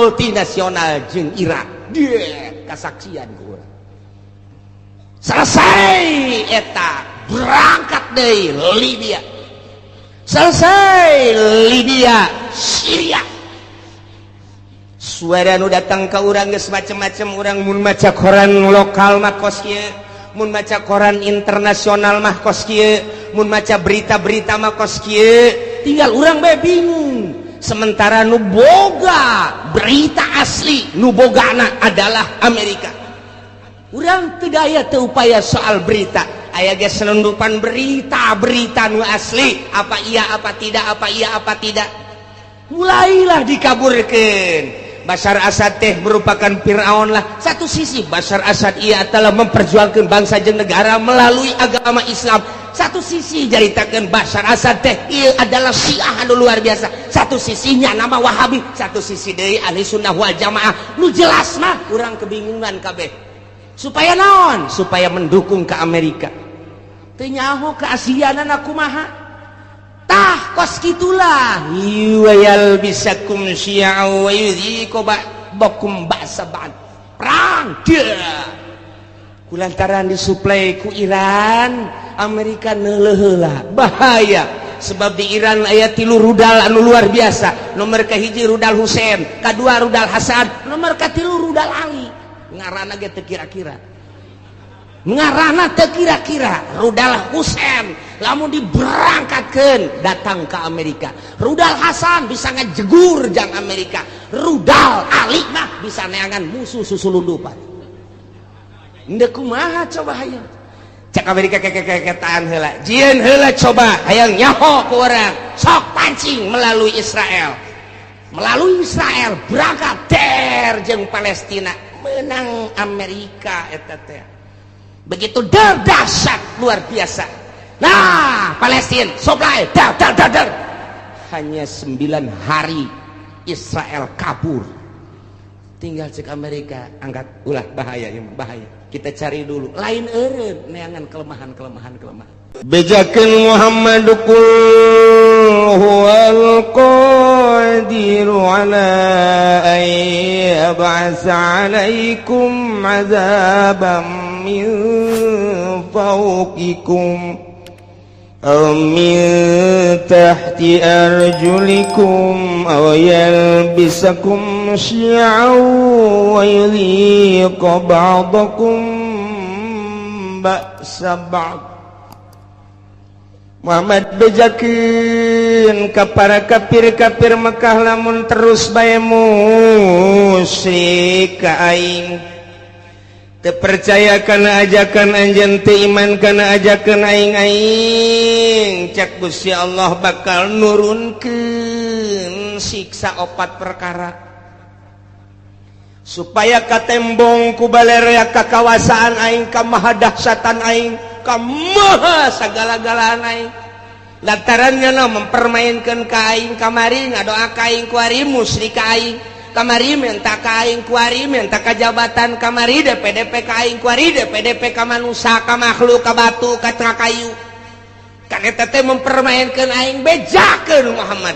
Multinasional jeung Irak dia kasaksian ku urang. Selesai eta, berangkat deui Libya. Selesai Libya, Syria. Suara nu datang ke urang geus macem-macem. Urang mun maca koran lokal mah kos kieu, mun maca koran internasional mah kos kieu, mun maca berita-berita mah kos kieu. Tinggal urang bae bingung. Sementara nu boga berita asli, nu bogana adalah Amerika. Urang tidak aya teu upaya soal berita. Aya ge selundupan berita-berita nu asli, apa iya apa tidak, apa iya apa tidak. Mulailah dikaburkan Bashar Assad teh merupakan Fir'aun lah. Satu sisi Bashar Assad ia telah memperjuangkan bangsa jeung negara melalui agama Islam, satu sisi jaritakan Bashar Assad teh ia adalah Syiah anu luar biasa, satu sisinya nama Wahabi, satu sisi deui Ahli Sunnah wal Jamaah. Nu jelas mah urang kebingungan kabeh. Supaya naon? Supaya mendukung ke Amerika. Teu nyaho keaslianana kumaha. Tah, kos gitulah wa yalbisakum syi'a wa yudhiqu ba'dakum ba'sa ba'd. Perang dia kulantaran disuplai ku Iran. Amerika neuleuh heula, bahaya, sebab di Iran aya tilu rudal anu luar biasa. Nomor kahiji rudal Husain, kadua rudal Hasan, nomor katilu rudal Ali. Ngaranna ge teu kira-kira, ngaranna teu kira-kira. Rudal Husain lamun diberangkatkan datang ke Amerika, rudal Hasan bisa ngejegur jang Amerika, rudal Ali mah bisa neangan musuh susulundupan. Ndek kumaha coba hayang cek Amerika? Kekekeketaan heula, jieun heula, coba hayang nyaho ku urang, sok pancing melalui Israel. Melalui Israel berangkat der jeung Palestina, menang Amerika eta teh. Begitu der, dahsyat luar biasa. Nah, Palestina supply dar dar dar dar, hanya 9 hari Israel kabur. Tinggal cek Amerika, angkat ulah, bahaya ya, bahaya, kita cari dulu lain eureun neangan kelemahan kelemahan kelemahan. Bejakeun Muhammad, qul huwal qadiru ala an yab'atsa alaikum azaban min fawqikum aw min tahti arjulikum aw yalbisakum syi'an wa yudhiqa ba'dakum ba'sa ba'd. Muhammad, bejakeun ka para kafir-kafir Mekah, lamun terus bae musyrik ka aing, teu percaya kana ajakan anjeun, teu iman kana ajakan aing, aing cek Gusti Allah bakal nurunkeun siksa opat perkara supaya katembong ku balerea kakawasaan aing, ka mahadahsyatan aing, ka maha sagala-galaan aing. Lantarannya no mempermainkan ka aing, kamari ngadoa ka aing, kuari musyrik ka aing, kamari minta ka aing, kuari minta ka jabatan, kamari DPDP ka aing, kuari DPDP ka manusia, ka makhluk, ka batu, ka kayu. Kan eta teh mempermainkan aing. Bejakeun Muhammad,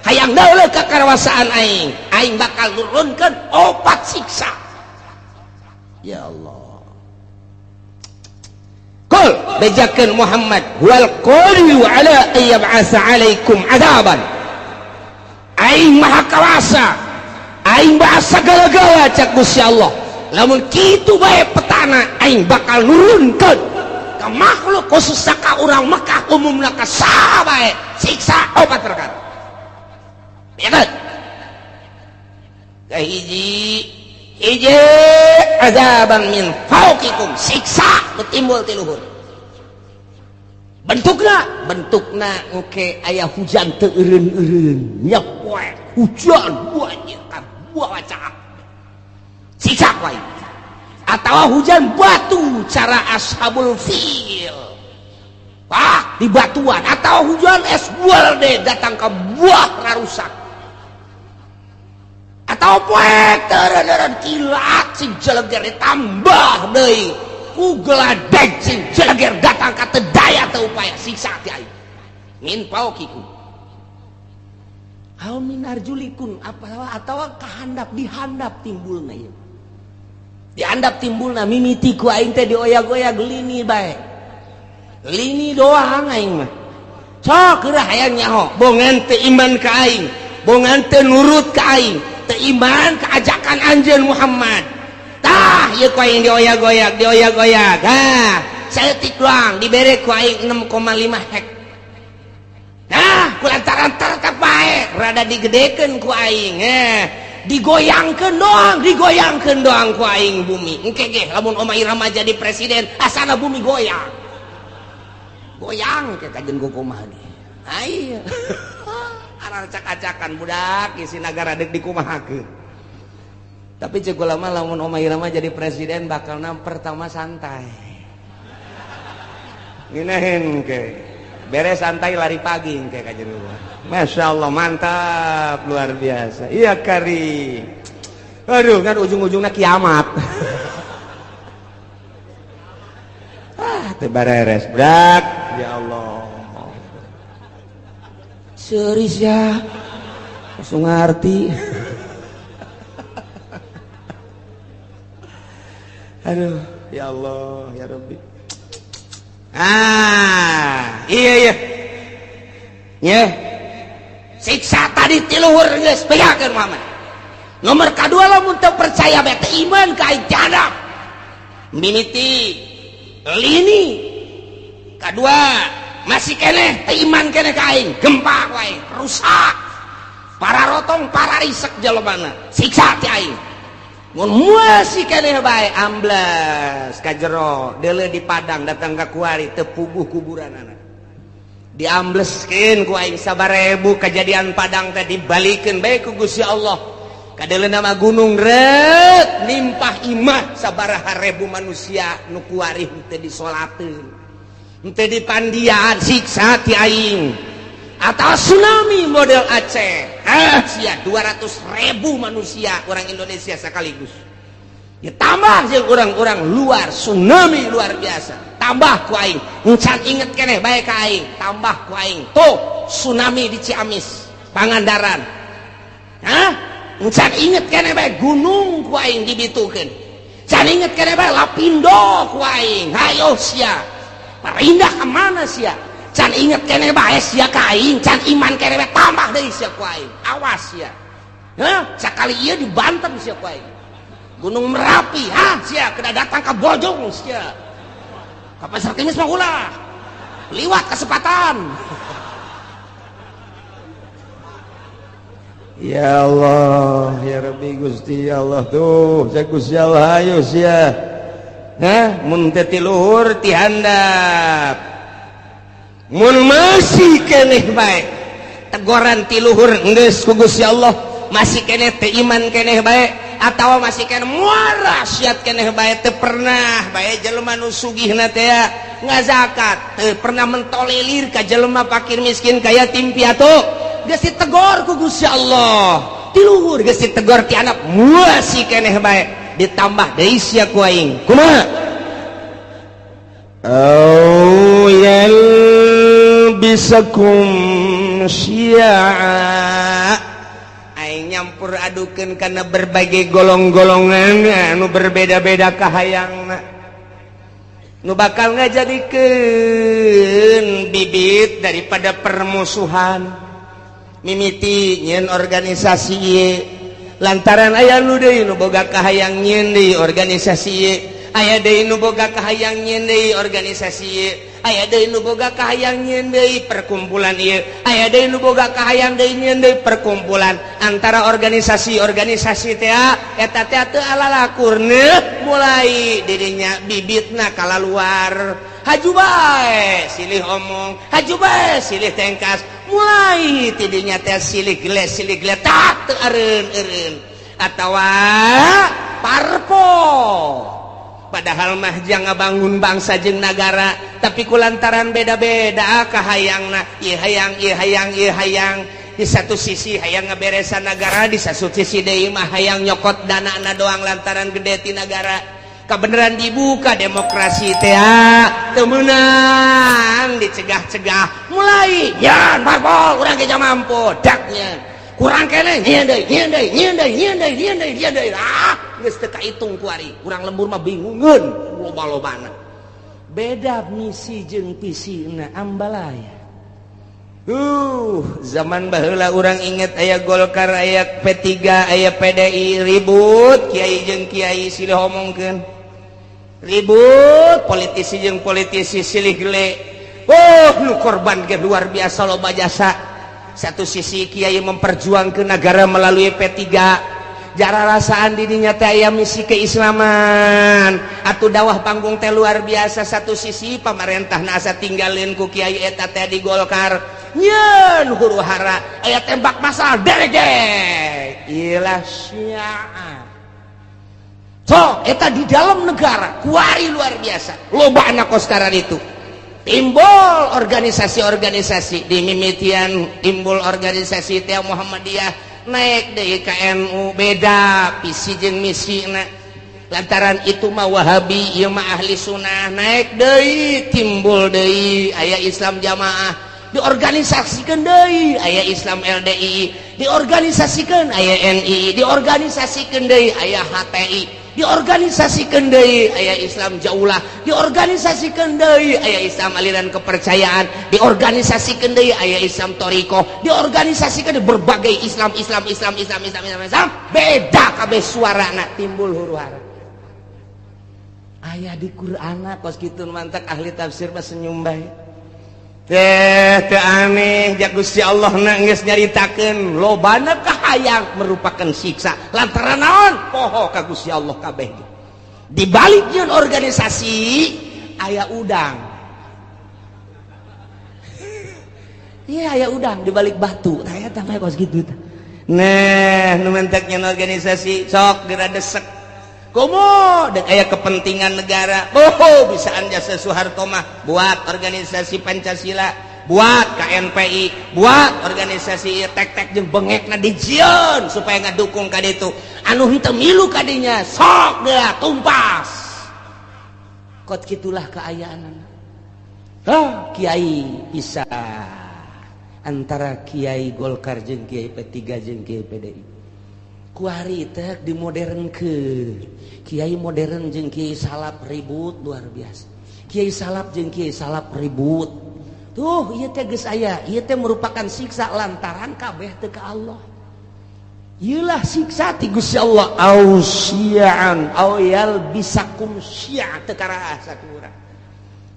hayang dauleuh kakawasaan aing, aing bakal nurunkeun opat siksa. Ya Allah. Qul, bejakeun Muhammad, huwal qadiru ala an yab'atsa alaikum azaban, aing maha kawasa, aing bahasa segala-gala cak Gusti Allah. Lamun kitu bae petana, aing bakal nurunkeun ka makhluk, khususnya ka urang Mekah, umumna ka saha bae, siksa opat perkara. Ya kan? Kahiji hiji, azaban min fauqikum, siksa nu timbul ti luhur. Bentukna, bentukna oke, aya hujan teu eureun-eureun, nyepoek hujan banyak ka buah caak, siksa wae. Atau hujan batu cara Ashabul Fil, ah, di batuan. Atau hujan es buah deh datang ke buah ngarusak. Atau poek teureun kilat sing jeleger, ditambah deui ku geladeg sing jeleger datang ka teu daya teu upaya, siksa ti aing min fauqikum. Aw min arjulikum apa atawa kahandap dihandap timbulna ieu. Dihandap timbulna mimiti ku aing teh dioyag-oyag lini bae. Lini doang aing mah. Sok geura hayang nyaho, bongan teu iman ka aing, bongan teu nurut ka aing, teu iman ka ajakan anjeun Muhammad. Tah ieu ku aing dioyag-oyag, dioyag-oyag. Ha, saeutik doang dibere ku aing 6,5 hek. Nah, kulantaran tetep bae rada digedekeun ku aing, digoyangkeun doang ku aing bumi. Engke ge lamun Oma Irama jadi presiden, asana bumi goyang. Goyang ke kajen kumaha ge. Ayo. Aracak-acakan budak isi nagara deuk dikumahakeun. Tapi ceuk ulama lamun Oma Irama jadi presiden bakalna pertama santai. Ngeunaheun ke. Beres santai lari pagi kayak kajian gua. Masya Allah mantap luar biasa. Iya kari. Aduh kan ujung-ujungnya kiamat. Ah teu bareres brak. Ya Allah. Serius ya. Langsung ngerti. Aduh ya Allah ya Rabbi. Ah, iya iya. Nya. Siksa tadi ti luhur geus bejakeun Muhammad. Nomor kadua lamun teu percaya bae teu iman ka aing jadap. Mimiti lini. Kadua masih keneh teu iman keneh ka aing, gempa ku aing, rusak. Para rotong, para risek jelema. Siksa ti aing. Mun masih keneh bae ambles ka jero deuleu di Padang datang ka kuari teu puguh kuburanana diambleskeun ku aing sabarebu kejadian Padang teh dibalikeun bae ku Gusti Allah kadeuleu nama gunung reut nimpah imah sabaraha ribu manusia nu kuari teu disolateun teu dipandian siksa ti aing atau tsunami model Aceh ah sia 200.000 manusia orang Indonesia sekaligus ya tambah jeung orang-orang luar tsunami luar biasa tambah ku aing encan inget keneh bae ka aing tambah ku aing tuh tsunami di Ciamis Pangandaran hah encan inget keneh bae gunung ku aing dibitukeun can inget keneh bae Lapindo ku aing hayo sia pindah ka mana sia can inget keneh bae sia ka aing can iman keneh bae tambah deui sia ku aing awas sia hah sakali ieu dibanten sia ku aing Gunung Merapi hah sia kena datang ka Bojong sia ka Pasar Kemis mah ulah liwat kesempatan. Ya Allah ya Rabbi Gusti ya Allah tuh saya Gusti Allah ayo sia hah mun teu ti luhur ti handap mun masih keneh bae tegoran ti luhur geus ku Gusti Allah masih keneh teu iman keneh bae atawa masih keneh muara siat keneh bae teu pernah bae jelema nu sugihna teh ngazakat teu pernah mentolelir ka jelema fakir miskin ka yatim piatu geus ditegor ku Gusti Allah ti luhur geus ditegor ti anak masih keneh bae ditambah deui sia ku aing kumaha au yalbisakum syi'a aing nyampur adukeun kana berbagai golong-golongan anu berbeda-beda kahayangna nu bakal ngajadikeun bibit daripada permusuhan mimiti nyeun organisasi ieu lantaran aya nu deui nu boga kahayang nyeun deui organisasi ieu aya deui nu boga kahayang nyeun deui organisasi ieu aya deui nu boga kahayang nyeun deui perkumpulan ieu aya deui nu boga kahayang deui nyeun deui perkumpulan antara organisasi-organisasi teh eta teh teu alalakurna mulai didinya bibitna kalaluar haju bae silih omong haju bae silih tengkas mulai tidinya teh silih geles silih geletak teu eureun-eureun atawa parpol padahal mah jang ngabangun bangsa jeung nagara tapi kulantaran beda-beda kahayangna ieu hayang ieu hayang ieu hayang di satu sisi hayang ngaberesan nagara di satu sisi deui mah hayang nyokot danana doang lantaran gede ti nagara kabeneran dibuka demokrasi teh teu meunang dicegah-cegah mulai yan parpol urang ge mampu daknya Kurang keneh, nyieun deui, nyieun deui, nyieun deui, nyieun deui, nyieun deui, nyieun deui. Ah, geus teu kaitung kuari. Urang lembur mah bingungeun loba-lobana. Beda misi jeung visina ambalaya. Zaman baheula urang inget aya Golkar, aya P3, aya PDI ribut, kiai jeung kiai silih omongkeun. Ribut, politisi jeung politisi silih gele. Oh, nu korban ge luar biasa loba jasa. Satu sisi kiai memperjuangkan negara melalui P3, jara rasaan didinya teh aya misi keislaman atuh dakwah panggung teh luar biasa. Satu sisi pamarentah asa tinggalin ku kiai eta teh di Golkar nyeun huru hara, aya tembak masal derege ilah syiah. So eta di dalam negara kuari luar biasa loba anak koskaran itu timbul organisasi-organisasi di mimitian, timbul organisasi teh Muhammadiyah, naik deui ka NU, beda visi jeung misina lantaran itu mah Wahabi, ieu mah ahli sunnah. Naik deui, timbul deui aya Islam jamaah, diorganisasikan deui aya Islam LDI, diorganisasikan aya NI, diorganisasikan deui aya HTI, diorganisasikan deui aya Islam Jaulah, diorganisasikan deui aya Islam aliran kepercayaan, diorganisasikan deui aya Islam Toriko, diorganisasikan berbagai Islam, Islam, Islam, Islam, Islam, Islam, Islam, beda kabeh suarana, timbul huru hara. Aya di Qur'an kos kitu, mantak ahli tafsir mah senyum bae. Teh teu aneh ja Gusti Allah na geus nyaritakeun lobana kahayang merupakan siksa lantaran naon poho ka Gusti Allah kabeh. Di balik nyeun organisasi aya udang. Iya, aya udang di balik batu. Tah eta mah kos kitu tah. Nah, nu mentek nyeun organisasi sok geura desek. Komo dek aya kepentingan negara. Oh, bisaan jasa Soeharto mah buat organisasi Pancasila, buat KNPI, buat organisasi tek-tek jeung bengekna dijieun supaya ngadukung ka ditu. Anu henteu milu ka dinya sok geura tumpas. Kot kitulah kaayaanana. Hah, kiai bisa antara kiai Golkar jeung kiai P3 jeung kiai PDI. Kuari teh dimodernkeun. Kiai modern jeung kiai salap ribut luar biasa. Kiai salap jeung kiai salap ribut. Tuh, ieu teh geus aya, ieu teh merupakan siksa lantaran kabeh teu ka Allah. Ieulah siksa ti Gusti Allah, au syi'an au yalbisakum syi'a, teu karasa ku urang.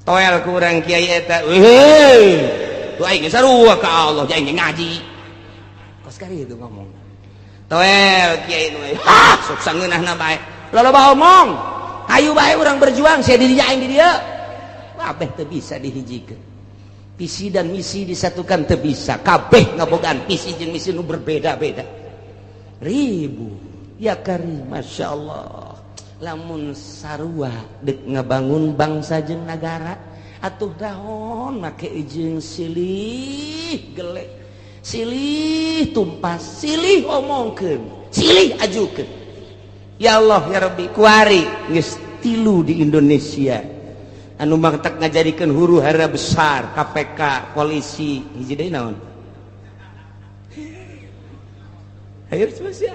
Toel ku urang kiai eta, weuh. Tuh aing geus sarua ka Allah, aing ngaji. Kos kari itu ngomong. Toel kiai nu, ha, sok sangeunahna bae. Loba omong. Hayu bae urang berjuang, sia di dinya aing di dieu. Kabeh teu bisa dihijikeun. Visi dan misi disatukan teu bisa. Kabeh ngabogaan visi jeung misi nu berbeda-beda. Ribu. Ya karim, Masya Allah. Lamun sarua dek ngabangun bangsa jeung nagara, atuh dahon make jeung silih gelek, silih tumpas, silih omongkeun, silih ajukeun. Ya Allah ya Rabbi, kuari geus tilu di Indonesia anu mangtak ngajadikeun huru hara besar, KPK, polisi, hiji deui naon? Hayo sia.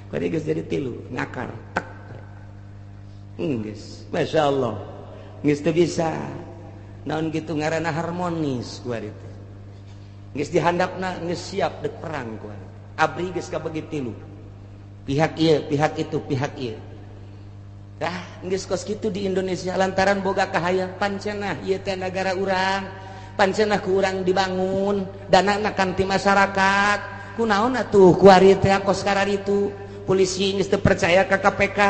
Kuari geus jadi tilu, ngakar tek. Geus, Masya Allah. Geus teu bisa. Naon kitu ngaranna harmonis kuari teh. Geus dihandapna geus siap dek perang kuari. Abri geus kabagi tilu. Pihak ieu, pihak itu, pihak ieu. Dah, geus kos kitu di Indonesia lantaran boga kahayang pancenah ieu teh nagara urang. Pancenah ku urang dibangun, danana kan ti masyarakat. Kunaon atuh kuari teh kos kararitu. Polisi geus teu percaya ka KPK.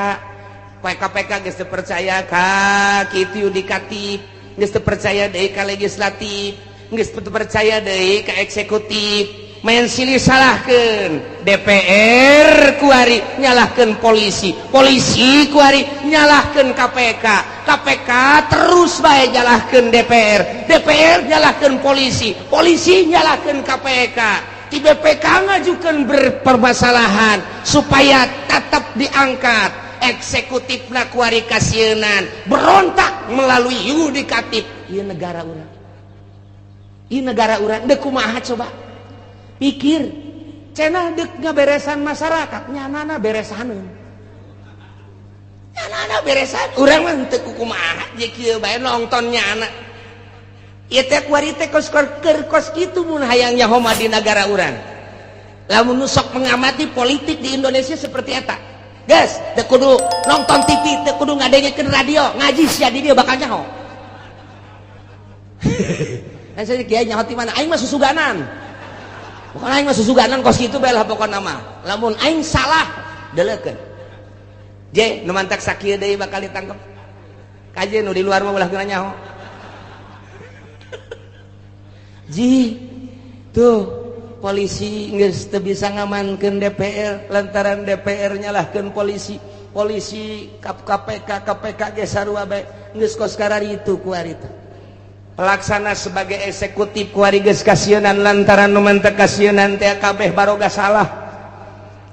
KPK geus teu percaya ka kitu yudikatif, geus teu percaya deui ka legislatif, geus teu percaya deui ka eksekutif. Main silih salahkeun DPR kuari nyalahkeun polisi, polisi kuari nyalahkeun KPK, KPK terus bae nyalahkeun DPR, DPR nyalahkeun polisi, polisi nyalahkeun KPK. Di BPK ngajukeun berpermasalahan supaya tetap diangkat. Eksekutifna kuari kasieunan berontak melalui yudikatif. Ieu negara urang, ieu negara urang deuk kumaha coba pikir. Cenah deuk ngaberesan masyarakat, nyanana beresaneun. Nyanana beresan, urang mah henteu kukumaha je kieu bae nonton nyana. Ieu teh kuari teh kos keur kos kitu mun hayang nyaho mah di nagara urang. Lamun nu sok mengamati politik di Indonesia seperti eta. Geus, teu kudu nonton TV, teu kudu ngadengekeun radio, ngaji sia di dieu bakal nyaho. Kan saya kiai nyaho ti mana? Aing mah susuganan. Pokona aing mah susuganan kos kitu bae lah pokona mah. Lamun aing salah, deleukeun. Je, nu mantak sakieu deui bakal ditangkep. Kaje nu di luar mah ulah geuna nyaho. Ji, tuh polisi geus teu bisa ngamankeun DPR lantaran DPR nyalahkeun polisi. Polisi KPK KPK ge sarua bae geus kos kararitu ku harita. Pelaksana sebagai eksekutif kuari geus kasieunan lantaran nu mantek kasieunan teh kabeh baroga salah.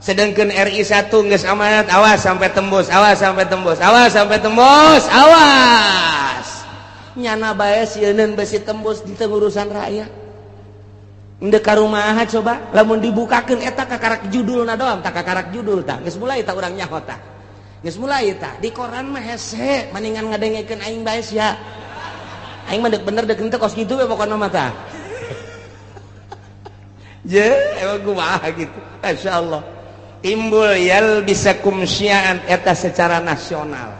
Sedangkan RI 1 geus amanat, awas sampai tembus, awas sampai tembus, awas sampai tembus, awas. Nyana bae sieuneun besi tembus di urusan rakyat. Endek ka rumaha coba lamun dibukakeun eta kakarak judulna doang, tak kakarak judul tah. Geus mulai tah urang nyaho tah. Geus mulai tah di koran mah hese maningan ngadengekeun aing bae sia. Aing mah deuk bener deuk henteu kos kitu we pokona mah tah. Je, emang kumaha gitu. Masyaallah. Timbul yal bisakum syi'an eta secara nasional.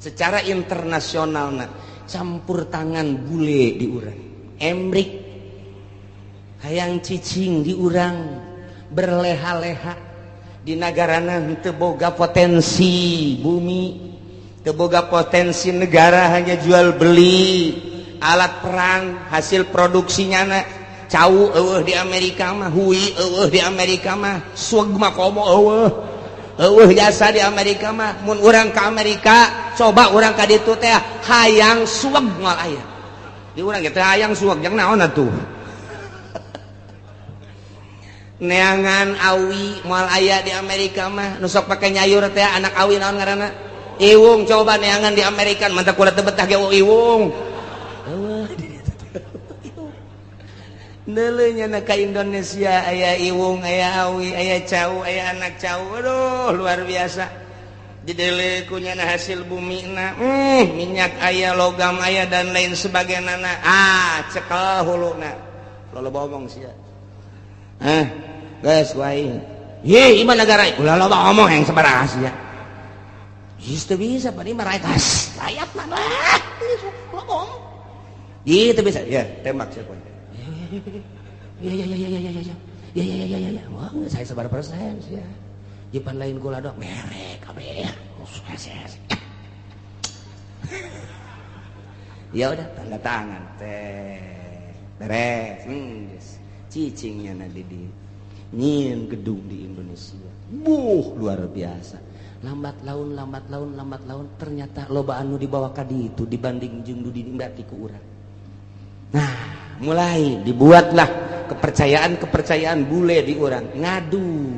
Secara internasional na campur tangan bule di urang. Emrik hayang cicing di urang berleha-leha di nagarana henteu boga potensi bumi. Teboga potensi negara hanya jual beli alat perang hasil produksinya na cau eueuh di Amerika mah hui eueuh di Amerika mah sueg mah komo eueuh eueuh jasa di Amerika mah mun urang ka Amerika coba urang ka ditu teh hayang sueg moal aya di urang ge teh hayang sueg jang naon atuh neangan awi moal aya di Amerika mah nu sok pake nyayur teh anak awi naon ngaranna Iwung coba neangan di Amerika mantap kula teu betah ge iwung. Eueuh Neuleuh nya ka Indonesia aya iwung, aya awi, aya cau, aya anak cau. Aduh, luar biasa. Dideuleu ku nyana hasil bumina, minyak aya, logam aya dan lain sebagainya. Ah, cekel huluna. Loba omong sia. Hah, geus ku aing. Ye, ieu mah nagara ulah loba omong yang sabaraha sia. Itu bisa pada rakyat rakyat mana itu bisa ya tembak siapa ya ya ya ya ya ya ya ya ya ya ya ya wah saya sebar persen ya Jepan lain gula dok merek kabeh ya udah tanda tangan teh beres cicingnya nanti di nyin gedung di Indonesia buh luar biasa. Lambat laun lambat laun lambat laun ternyata loba anu dibawa ka ditu dibanding jeung nu dinikmati ku urang. Nah, mulai dibuatlah kepercayaan-kepercayaan bule di urang ngadu.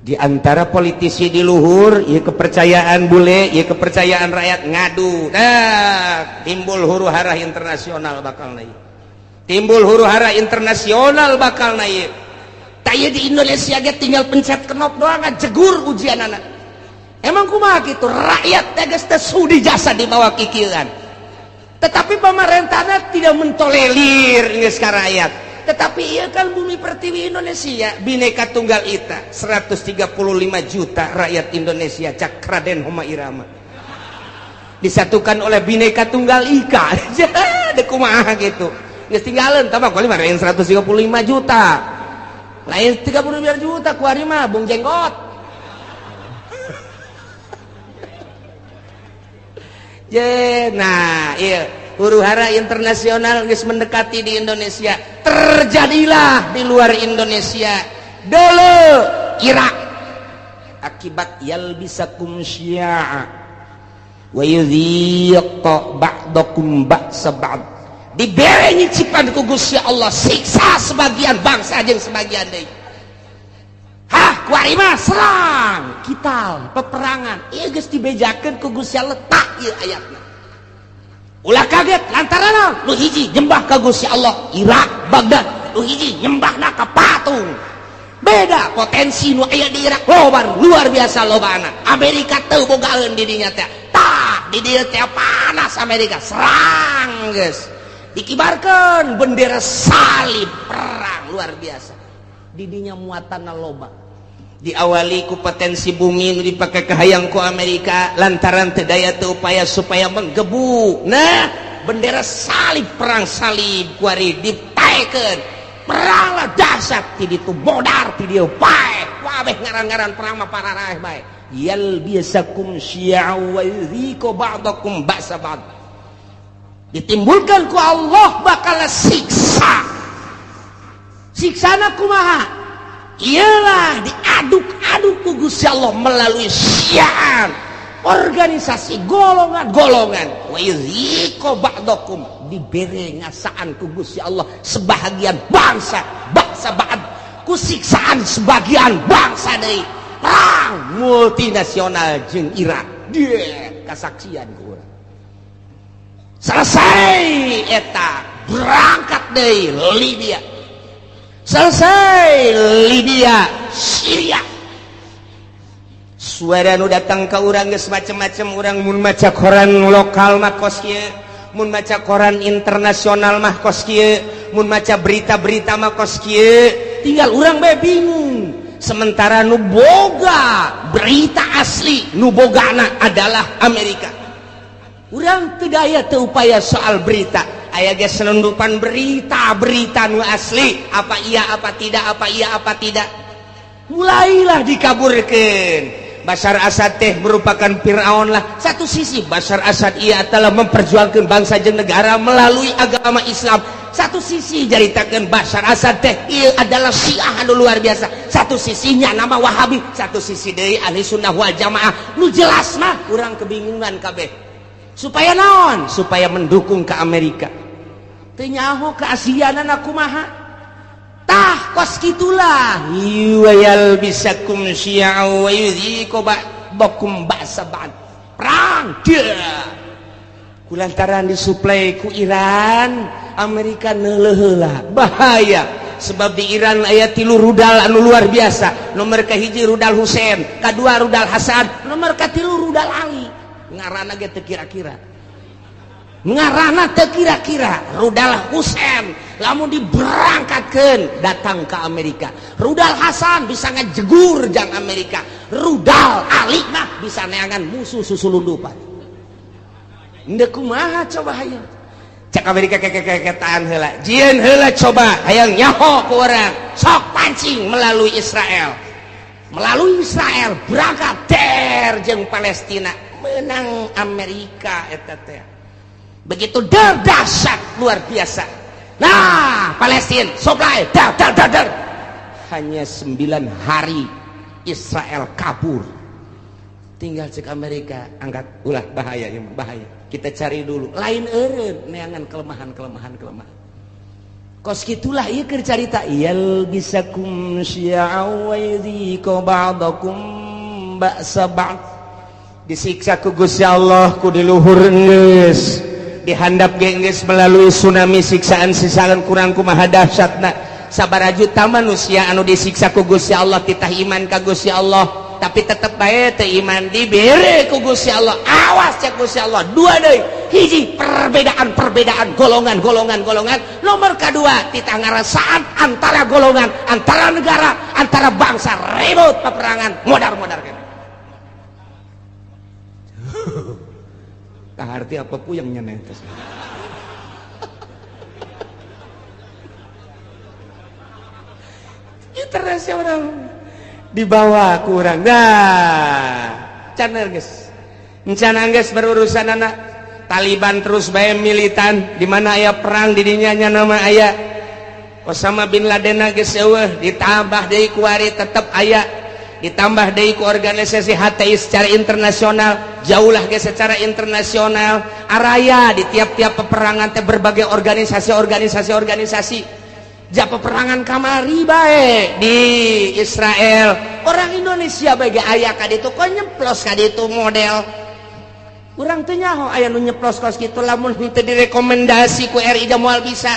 Di antara politisi di luhur, ieu kepercayaan bule, ieu kepercayaan rakyat ngadu. Nah, timbul huru-hara internasional bakal naik. Timbul huru-hara internasional bakal naik. Tah ieu di Indonesia ge tinggal pencet knop doang jegur ujianana. Emang kumaha gitu rakyat tegas teh sudi jasa di bawah kikieuan. Tetapi pemerintahnya tidak mentolerir geus ka rakyat. Tetapi ieu kan bumi pertiwi Indonesia Bhinneka Tunggal Ika 135 juta rakyat Indonesia cak Raden Rhoma Irama. Disatukan oleh Bhinneka Tunggal Ika. Deuk kumaha gitu. Geus tinggalin tambah kali mah 135 juta. Lain 35 juta kuari mah Bung Jenggot. Je, nah, iya, huru-hara internasional geus mendekati di Indonesia. Terjadilah di luar Indonesia. Dulu Irak akibat yalbisakum syi'a wa yudhiq ba'dakum ba'sa ba'd. Dibere nyicipan ku Gusti Allah siksa sebagian bangsa jeung sebagian deui. Hah, kuari mah serang, kital, peperangan. Ieu geus dibejakeun ku Gusti Allah tak ieu ayatna. Ulah kaget lantaran nu hiji nyembah ka Gusti Allah Irak Baghdad, nu hiji nyembahna ka patung. Beda potensi nu aya di Irak loba luar biasa lobana. Amerika teu bogaeun di dinya teh. Tah di dieu teh panas Amerika serang geus. Dikibarkeun bendera salib perang luar biasa. Di dinya muatanna loba. Diawali ku potensi bumi nu dipake kahayang ku Amerika lantaran teu daya teu upaya supaya menggebu. Nah, bendera salib perang salib kuari ditaekeun. Peranglah dahsyat ti ditu modar ti dieu paeh kabeh ngaran-ngaran perang mah pararaeh bae. Yal biasakum syi'a wa yudhiku ba'dakum ba'sa ba'd. Ditimbulkan ku Allah bakal siksa. Siksana kumaha? Ialah diaduk-aduk ku Gusti Allah melalui syi'an, organisasi golongan-golongan. Wa yudhiku ba'dakum, dibere ngasaan ku Gusti Allah sebahagian bangsa, bangsa ba'd, ku siksaan sebagian bangsa deui. Perang multinasional jeung Irak. Dia kasaksian ku urang. Selesai eta berangkat deui Libya. Selesai Libya, Syria. Suara nu datang ka urang geus macem-macem. Urang mun maca koran lokal mah kos kieu, mun maca koran internasional mah kos kieu, mun maca berita-berita mah kos kieu. Tinggal urang bae bingung. Sementara nu boga berita asli, nu bogana adalah Amerika. Urang teu daya teu upaya soal berita. Aya ge selundupan berita-berita nu asli, apa iya apa tidak, apa iya apa tidak. Mulailah dikaburkeun. Bashar Assad teh merupakan Fir'aun lah. Satu sisi Bashar Assad ia telah memperjuangkan bangsa jeung negara melalui agama Islam. Satu sisi jaritakeun Bashar Assad teh ieu adalah Syiah anu luar biasa. Satu sisinya nama Wahabi, satu sisi deui Ahli Sunnah wal Jamaah. Nu jelas mah urang kebingungan kabeh. Supaya naon? Supaya mendukung ke Amerika. Teu nyaho keaslianana kumaha. Tah kos kitulah yuwayal bisakum syi'a wa yudhiku ba'dakum ba'sa ba'd. Perang dia kulantaran disuplai ku Iran, Amerika neuleuh heula bahaya. Sebab di Iran aya 3 rudal anu luar biasa. Nomor kahiji rudal Husein, kadua rudal Hasan, nomor katilu rudal Ali. Ngaranna ge teu kira-kira, ngaranna teu kira-kira. Rudal Husein lamun diberangkatkeun datang ke Amerika, rudal Hasan bisa ngejegur jang Amerika, rudal Ali mah bisa neangan musuh susulundupan. Ndek kumaha coba hayang cek Amerika kekekeketaan heula, jieun heula coba hayang nyaho ku urang, sok pancing melalui Israel, melalui Israel berangkat der jeung Palestina, menang Amerika eta teh. Begitu der dahsyat luar biasa. Nah, Palestina supply dar dar dar dar. Hanya 9 hari Israel kabur. Tinggal cek Amerika angkat ulah bahaya ya, bahaya. Kita cari dulu. Lain eureun neangan kelemahan-kelemahan kelemahan. Kos kitulah ieu keur carita yal bisakum syi'a wa yudhiku ba'dakum ba'sa ba'd. Disiksa ku Gusti Allah ku di luhur geus. Dihandap geus melalui tsunami siksaan-siksaan kurang kumaha dahsyatna. Sabaraha juta manusia anu disiksa ku Gusti Allah titah iman ka Gusti Allah, tapi tetep bae teu iman dibere ku Gusti Allah. Awas cek Gusti Allah, dua deui. Hiji perbedaan-perbedaan golongan-golongan golongan, nomor kedua titah ngarasaan antara golongan, antara negara, antara bangsa, ribut peperangan modar-modar kene. Kaharti apa puyeng nyeneng tes. Internasional dibawa kurang. Nah, can geus. Encan geus berurusan anak Taliban terus bae militan di mana aya perang di dinya nya nama aya Osama bin Laden geus eueuh, ditambah deui kuari tetep aya, ditambah deui ku organisasi HTI secara internasional, jauhlah ge secara internasional araya di tiap-tiap peperangan teh berbagai organisasi-organisasi ja peperangan kamari bae di Israel. Orang Indonesia bae ge aya ka ditu kok nyeplos ka ditu model urang teu nyaho aya nu nyeplos kos kitu lamun henteu direkomendasi ku RI da moal bisa.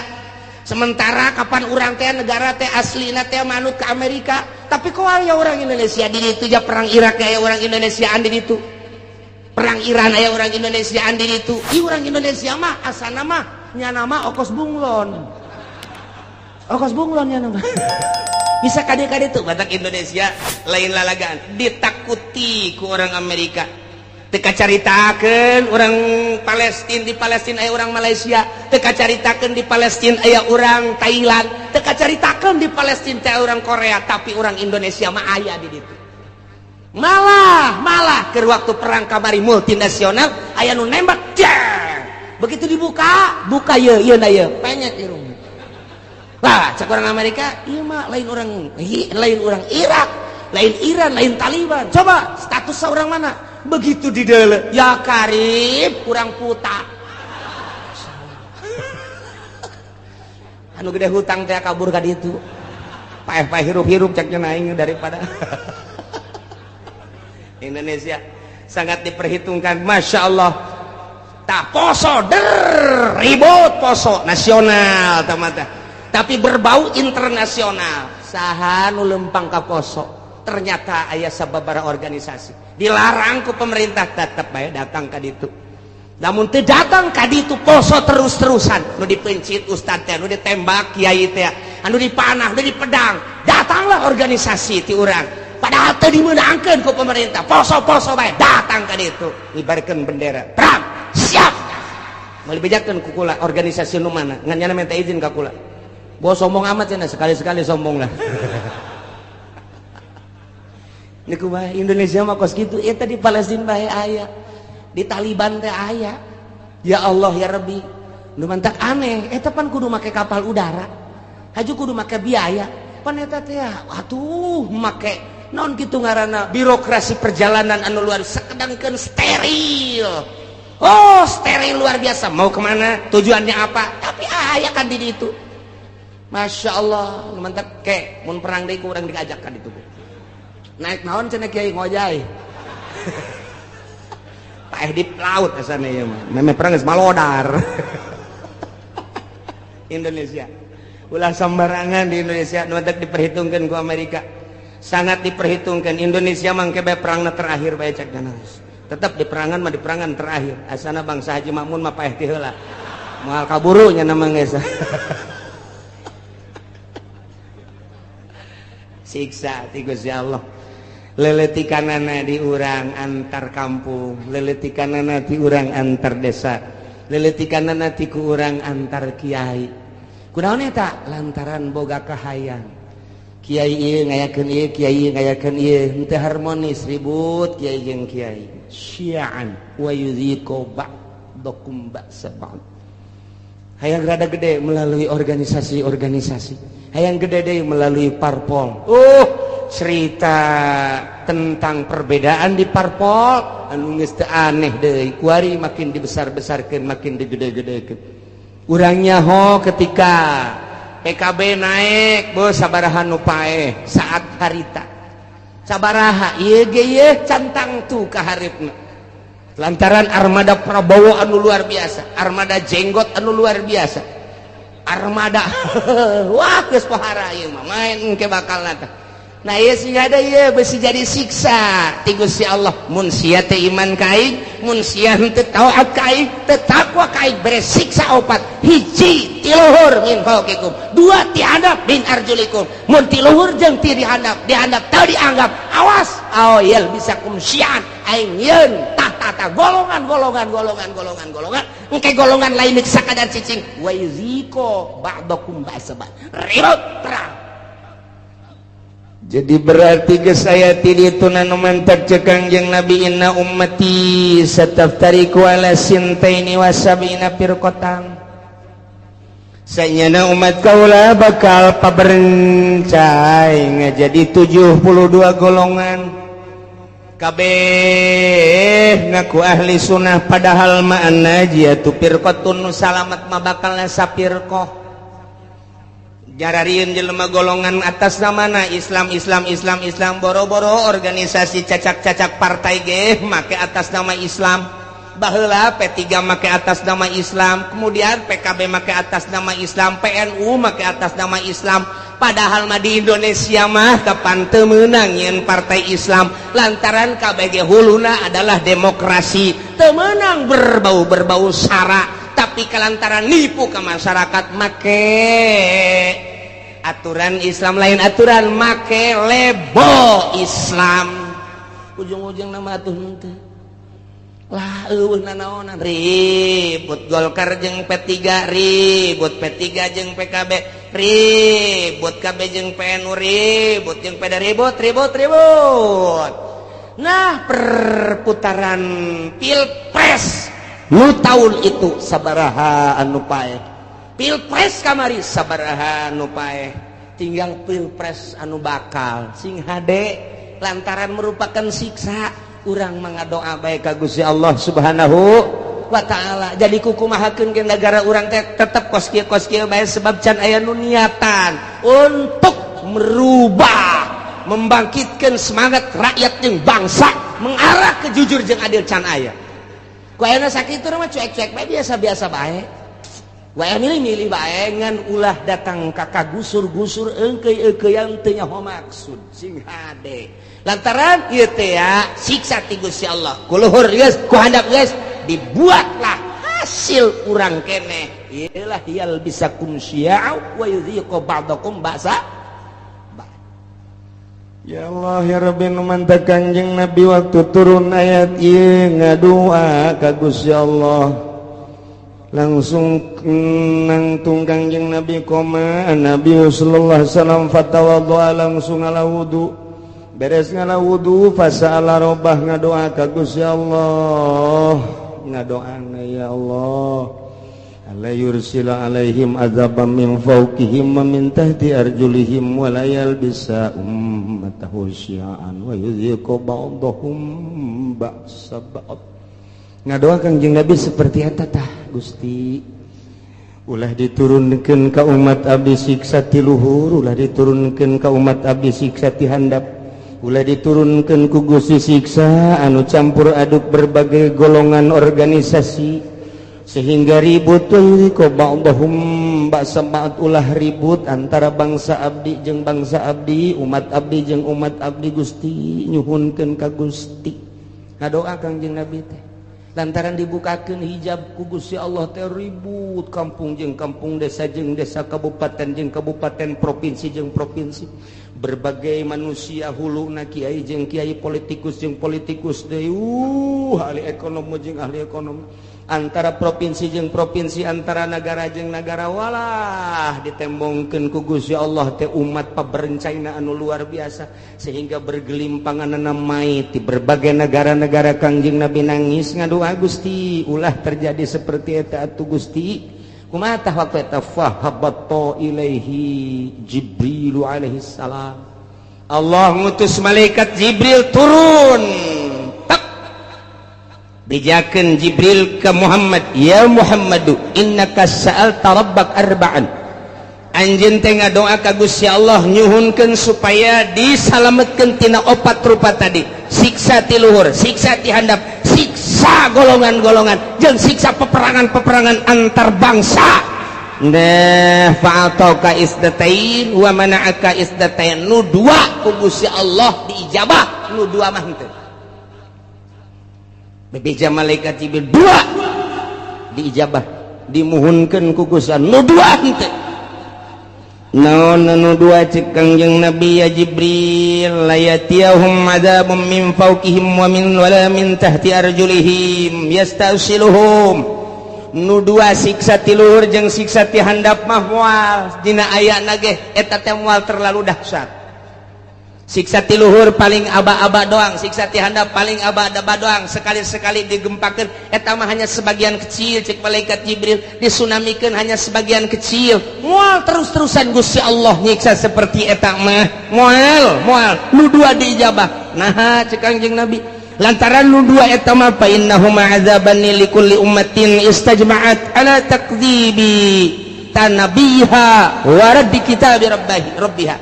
Sementara kapan urang teh negara teh aslina teh manut ke Amerika, Tapi kok aya orang Indonesia di ditu ja perang Irak aya orang Indonesia di ditu. Perang Iran aya orang Indonesia di ditu. Ih orang Indonesia mah asana mah nyana mah okos bunglon. Okos bunglon nyana mah. Bisa kade-kade tuh batak Indonesia lain lalagaan ditakuti ku orang Amerika. Teka caritakeun orang Palestina di Palestina aya orang Malaysia, teka caritakeun di Palestina aya orang Thailand, teka caritakeun di Palestina teh orang Korea, tapi orang Indonesia mah aya di ditu. Malah malah ke waktu perang kamari multinasional aya nu nembak jeng. Begitu dibuka, buka ye ieu na ye, penyek irung. Lah, cek orang Amerika, ieu mah lain orang Irak, lain Iran, lain Taliban. Coba status orang mana? Begitu di dalam ya karib kurang puta anu gede hutang teh kabur ka ditu paeh-paeh hirup-hirup ceknya naing daripada Indonesia sangat diperhitungkan. Masya Allah tak poso der ribut poso nasional tamata tapi berbau internasional saha nu lempang ka poso. Ternyata aya sababaraha organisasi dilarang ku pemerintah tetap bae datang ka ditu. Namun teu datang ka ditu poso terus-terusan nu dipencit ustad teh, nu ditembak kiai teh, anu dipanah, nu dipedang. Datanglah organisasi ti urang padahal teu dimeunangkeun ku pemerintah. Poso-poso bae datang ka ditu ngibarkeun bendera perang siap. Moal dibejakeun ku kula organisasi nu mana ngan nyana minta izin ka kula. Bos sombong amat cenah, sekali-sekali sombong lah. Niku bae Indonesia mah kos kitu, eta di Palestina bae aya, di Taliban teh aya. Ya Allah ya Rabbi, nu mantak aneh, eta pan kudu make kapal udara. Haju kudu make biaya. Pan eta teh atuh make naon kitu ngaranna birokrasi perjalanan anu luar sakedangkeun steril. Oh, steril luar biasa. Mau kemana? Tujuannya apa? Tapi aya kan di ditu. Masya Allah, nu mantak ke mun perang deui ku urang diajak ka ditu. Naik naon cenah kiai ngojay. Paeh di laut asana ieu mah. Memeh perang geus malodar. Indonesia. Ulah sembarangan di Indonesia nu mantak diperhitungkeun ku Amerika. Sangat diperhitungkan Indonesia mangke bae perangna terakhir bae cek geus. Tetap di perangan mah di perangan terakhir. Asana bangsa Haji Makmun mah paeh ti heula. Moal kaburu nya mah geus. Siksa ti Gusti Allah. Leletikanana di urang antar kampung, leletikanana di urang antar desa, leletikanana ti ku urang antar kiai. Kunaon eta? Lantaran boga kahayang. Kiai ieu ngayakeun ieu, kiai ngayakeun ieu, henteu harmonis, ribut kiai jeung kiai. Syi'an wa yudhiqu ba'dakum ba'sa ba'd. Hayang rada gede melalui organisasi-organisasi, hayang gede deui melalui parpol. Cerita tentang perbedaan di parpol anu geus teu aneh deui, kuari makin dibesar-besarkeun, makin digede-gedekeun. Urang nyaho ketika PKB naik, bos sabaraha nu paeh saat harita. Sabaraha ieu ge ieu cantang tu ka haripna. Lantaran armada Prabowo anu luar biasa, armada jenggot anu luar biasa. Armada wah geus pohara ieu mah main engke bakalna teh. Nah ieu sing ada ieu besi jadi siksa ti Gusti Allah. Mun sia teh iman ka aing, mun sia henteu taat ka aing, teu takwa ka aing, bere siksa opat. Hiji ti luhur min fauqikum, dua ti handap min arjulikum. Mun ti luhur jeung ti dihandap, dihandap teu dianggap, awas aoyel bisa kum syian aing yeun tah golongan golongan golongan golongan golongan engke golongan lain sakadar cicing wa yuziko ba'dakum ba'sa ba'd. Ribut perang. Jadi berarti geus aya ti ditu nu mantak cek Kangjeng Nabi inna ummati sataftariqu ala sintaini wa sab'ina firqatan. Sanyana umat kaula bakal paberencai ngajadi 72 golongan. Kabeh ngaku ahli sunnah padahal ma'ana jiyatu firqatun nu salamat mah bakal sapirqah. Jararieun jelema golongan atas namana Islam Islam Islam Islam boro-boro organisasi cacak-cacak partai ge make atas nama Islam. Baheula P3 make atas nama Islam, kemudian PKB make atas nama Islam, PNU make atas nama Islam, Padahal mah di Indonesia mah kapan teu meunang nyeun partai Islam, lantaran KBG huluna adalah demokrasi, teu meunang berbau-berbau sara, tapi kalantaran nipu ke masyarakat make aturan Islam, lain aturan, make label Islam, ujung-ujung nama atuh henteu lah, eueuh nanaonan. Ribut Golkar jeung P3, ribut P3 jeung PKB, ribut KB jeung PNU, ribut jeung PD, ribut ribut ribut. Nah, perputaran pilpres nu tahun itu sabaraha anu paeh, pilpres kamari sabaraha anu paeh, tinggal pilpres anu bakal. Sing hade, lantaran merupakan siksa, urang mengadoa bae ka Gusti Allah Subhanahu wa Ta'ala. Jadi kukumahakeun ke negara urang teh tetep kos kieu, kos kieu bae, sebab can aya nu niatan untuk merubah, membangkitkan semangat rakyat jeung bangsa mengarah ke jujur jeung adil, can aya. Ku ayeuna sakitu mah cuek-cuek bae, biasa-biasa bae wae, milih-milih bae, ngan ulah datang ka kagusur-gusur, eungkeuy-eungkeuyan teu nyaho maksud. Sing hade, lantaran ieu teh ya siksa ti Gusti Allah, ku luhur geus, ku handap geus, dibuatlah hasil urang keneh iyalah yalbisakum syi'a wa yudhiqu ba'dakum ba'sa. Ya Allah ya Rabbi, nu mantap Kanjeng Nabi waktu turun ayat ieu ngadua ka Gusti Allah, langsung nangtung Kanjeng Nabi, koma Nabi sallallahu alaihi wasallam fatawaddoa, langsung ngala wudu. Beres ngala wudu, fasa'ala robbah, ngadoa ka Gusti Allah. Ngadoana, ya Allah, alla yursila alaihim azaban min fawqihim wa min tahti arjulihim wa la yalbisa ummatahu syi'an wa yudhiqu ba'dahum ba'sa ba'd. Ngadoa Kangjeng Nabi seperti eta tah, Gusti, ulah diturunkeun ka umat abdi siksa ti luhur, ulah diturunkeun ka umat abdi siksa ti handap, ulah diturunkeun ku Gusti siksa anu campur aduk berbagai golongan organisasi sehingga ribut, ba'dahum ba'sa ba'd. Ulah ribut antara bangsa abdi jeung bangsa abdi, umat abdi jeung umat abdi. Gusti, nyuhunkeun ka Gusti, ngadoa Kangjeng Nabi teh. Lantaran dibukakeun hijab ku Gusti Allah teh, ribut kampung jeung kampung, desa jeung desa, kabupaten jeung kabupaten, provinsi jeung provinsi, berbagai manusia huluna, kiai jeung kiai, politikus jeung politikus deui, ahli ekonomi jeung ahli ekonomi, antara provinsi jeung provinsi, antara negara jeung negara. Walah, ditembongkeun ku Gusti Allah teh umat paberencana anu luar biasa sehingga bergelimpangan mayit di berbagai negara-negara. Kangjeng Nabi nangis, ngadoa, Gusti, ulah terjadi seperti eta atuh Gusti. Kumaha tah waktu eta? Fahabatta ilaihi Jibril alaihi salam. Allah ngutus malaikat Jibril turun. Bejakeun Jibril ke Muhammad, ya Muhammadu, innaka sa'alta rabbak arba'an, anjeun teh ngadoa ka Gusti Allah nyuhunkeun supaya disalametkeun tina opat rupa tadi, siksa ti luhur, siksa ti handap, siksa golongan-golongan, jeung siksa peperangan-peperangan antar bangsa. Nah, fa'atauka isdatain wa mana'aka isdatain. Nu dua ku Gusti Allah diijabah, nu dua mah henteu. Bebeja malaikat Jibril, dua diijabah, dimuhunkeun ku Gusti, nu dua henteu. Naon anu dua? Cek Kangjeng Nabi, ya Jibril, la yatiyahum adzabun min fawqihim wa min wala min tahti arjulihim yastasiluhum. Nu dua, siksa ti luhur jeung siksa ti handap mah moal dina ayana ge eta teh moal terlalu dahsyat. Siksa ti luhur paling aba-aba doang, siksa ti handap paling aba-aba doang, sekali-sekali digempakeun eta mah hanya sebagian kecil. Cek malaikat Jibril, disunamikeun hanya sebagian kecil, moal terus-terusan Gusti Allah nyiksa seperti eta mah, moal moal. Nu dua diijabah. Nah, cek Kangjeng Nabi, lantaran nu dua eta mah fa innahuma azabani likulli ummatin istajma'at ala takdzibi tanabiha wa raddi kitabi rabbiha rabbiha.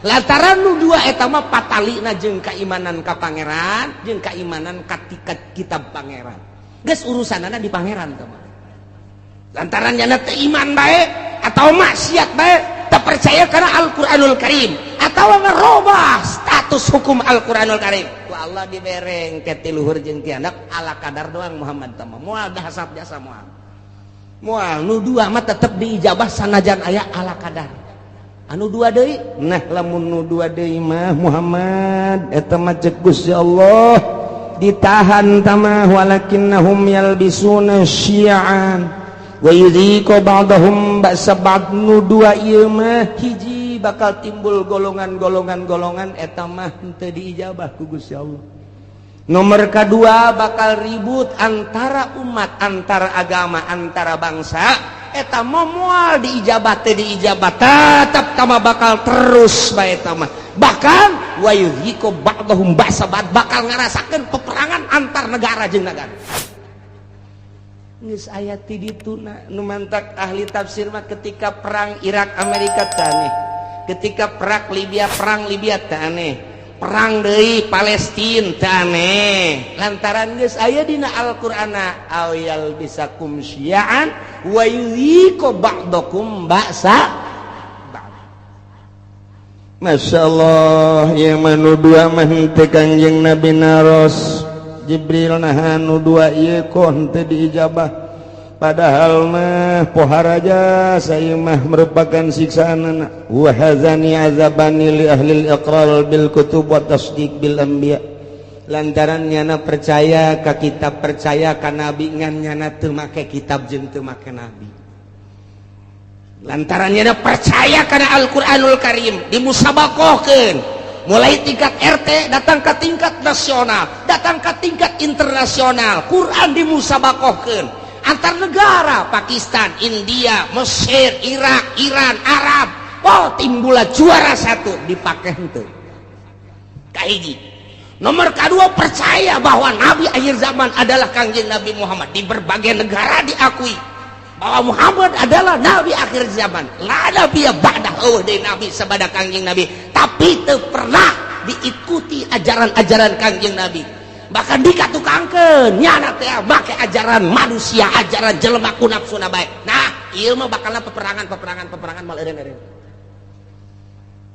Lantaran nu dua eta mah patalina jeung keimanan ka pangeran jeung keimanan ka kitab pangeran, geus urusanana di pangeran teh mah. Lantaran nyana teu iman bae atau maksiat bae, teu percaya karena Al-Qur'anul Karim atau ngerubah status hukum Al-Qur'anul Karim. Ku Allah dibereng ke ti luhur jeung ti handap ala kadar doang Muhammad teh moal dahasat jasa moal. Moal nu dua mah tetep diijabah sanajan aya ala kadar. Anu dua deui, nah lamun nu dua deui mah Muhammad eta mah ceuk Gusti Allah ditahan tamah walakinnahum yalbisuna syi'an wa yudhiqu ba'dahum ba'sa ba'd. Nu dua ieu mah hiji bakal timbul golongan-golongan-golongan eta mah henteu diijabah ku Gusti Allah. Nomor kedua bakal ribut antara umat, antara agama, antara bangsa eta mah moal diijabah teh diijabah tetap tama bakal terus bae eta mah. Bahkan wa yudhiqu ba'dahum ba'sa ba'd bakal ngarasakeun peperangan antar negara jeung negara. Geus aya ti dituna nu mantak ahli tafsir mah ketika perang Irak Amerika teh aneh, ketika perang Libya teh aneh, perang deui Palestina teh aneh, lantaran geus aya dina Al-Qur'ana aw yalbisakum syi'an wa yudhiqu ba'dakum ba'sa ba'd. Masya Allah ieu mah nu dua mah henteu Kangjeng Nabi naros Jibril naha nu dua ieu kok henteu diijabah, padahal mah poharaja saya mah merupakan siksaan. Wa hazani azabani li ahli iqrar bil kutub wa tasdiq bil anbiya, lantaran nyana percaya ka kitab, percaya ka nabi, ngan nyana teu make kitab jeung teu make nabi. Lantaran nyana percaya kana Al-Qur'anul Karim dimusabakohkeun mulai tingkat RT datang ke tingkat nasional, datang ke tingkat internasional. Quran dimusabakohkeun antar negara Pakistan, India, Mesir, Irak, Iran, Arab. Oh, timbullah juara satu dipakai henteu. Kahiji. Nomor kedua percaya bahwa nabi akhir zaman adalah Kangjeng Nabi Muhammad. Di berbagai negara diakui bahwa Muhammad adalah nabi akhir zaman. La nabiyya ba'dah, eueuh deui nabi sabada Kangjeng Nabi, tapi teu pernah diikuti ajaran-ajaran Kangjeng Nabi. Bahkan dikatukangkeun nyana teh make ajaran manusia, ajaran jelema ku nafsuna bae. Nah, ieu mah bakalna peperangan, peperangan, peperangan mal eureun-eureun.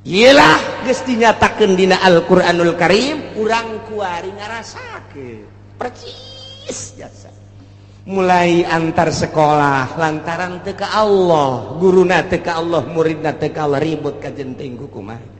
Iyalah geus dinyatakeun dina Al-Qur'anul Karim, urang kuari ngarasakeun percis jasa. Mulai antar sekolah lantaran teu ka Allah, guruna teu ka Allah, muridna teu ka Allah, ribut kajenting kumaha.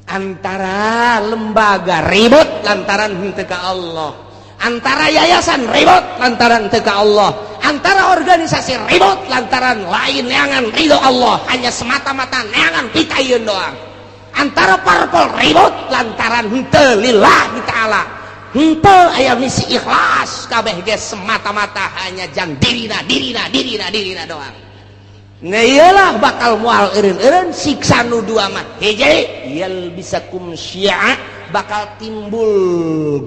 Antara lembaga ribut lantaran henteu ka Allah, antara yayasan ribut lantaran teu ka Allah, antara organisasi ribut lantaran lain neangan ridho Allah, hanya semata-mata neangan pitayeun doang. Antara parpol ribut lantaran henteu lillahi ta'ala, henteu aya misi ikhlas, kabeh ge semata-mata hanya jang dirina dirina dirina dirina doang. Nah, iyalah bakal mual eureun-eureun siksa nu dua mah. Hiji yalbisakum syi'a, bakal timbul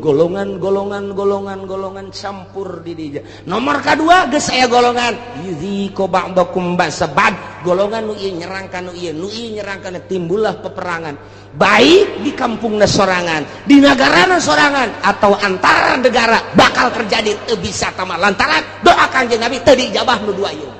golongan-golongan golongan-golongan campur di dinya. Nomor kedua geus aya golongan yudhiqu ba'dakum ba'sa ba'd, golongan nu ieu nyerang ka nu ieu, nu ieu nyerang ka nu, timbullah peperangan baik di kampungna sorangan, di negarana sorangan, atau antara negara bakal terjadi teu bisa tama lantaran doa Kangjeng Nabi teu diijabah nu dua ieu.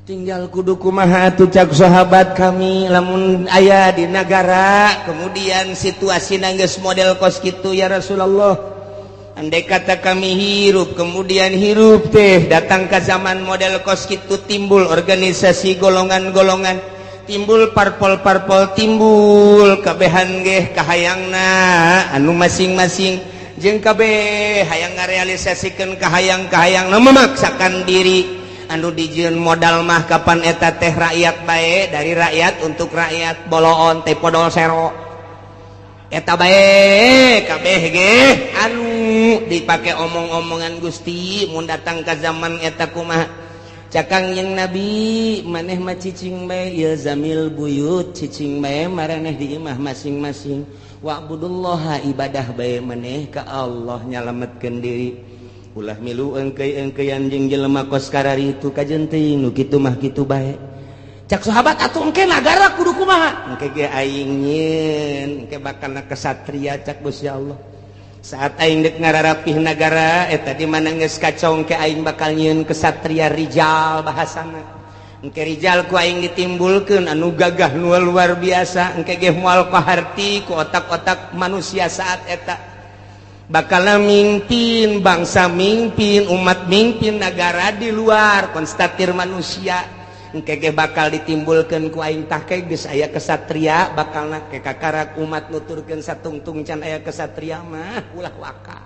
Tinggal kudu kumaha atuh cak sahabat kami lamun aya di negara kemudian situasi geus model kos kitu ya Rasulullah. Andai kata kami hirup kemudian hirup teh datang ke zaman model kos kitu, timbul organisasi golongan-golongan, timbul parpol-parpol, timbul kabehan geh kahayangna anu masing-masing jeung kabeh hayang ngarealisasikeun kahayang-kahayang memaksakan diri anu dijieun modal mah kapan eta teh rakyat bae, dari rakyat untuk rakyat, boloon teh podol sero eta bae kabeh ge anu dipake omong-omongan. Gusti, mun datang ka zaman eta kumaha? Cak Kangjeng Nabi, maneh mah cicing bae, ilzamil buyut, cicing bae maraneh di imah masing-masing, wa'budullaha, ibadah bae maneh ka Allah, nyalametkeun diri, ulah milu engkei-engkeian jeung jelema kos kararitu kajen teuing nu kitu mah kitu bae. Cak sahabat, atuh engke nagara kudu kumaha? Engke ge aing nyieun, engke bakal kesatria cak Gusti Allah. Saat aing dek ngararapih nagara eta di mana geus kacau, engke aing bakal nyieun kesatria rijal bahasana. Engke rijal ku aing ditimbulkeun anu gagah nu luar biasa, engke ge moal kaharti ku otak-otak manusia saat eta. Bakal mimpin bangsa, mimpin umat, mimpin negara di luar konstatir manusia. Engke ge bakal ditimbulkeun ku aing tah ke geus aya kesatria, bakalna ke kakarak umat nuturkeun satungtung can aya kesatria mah ulah waka.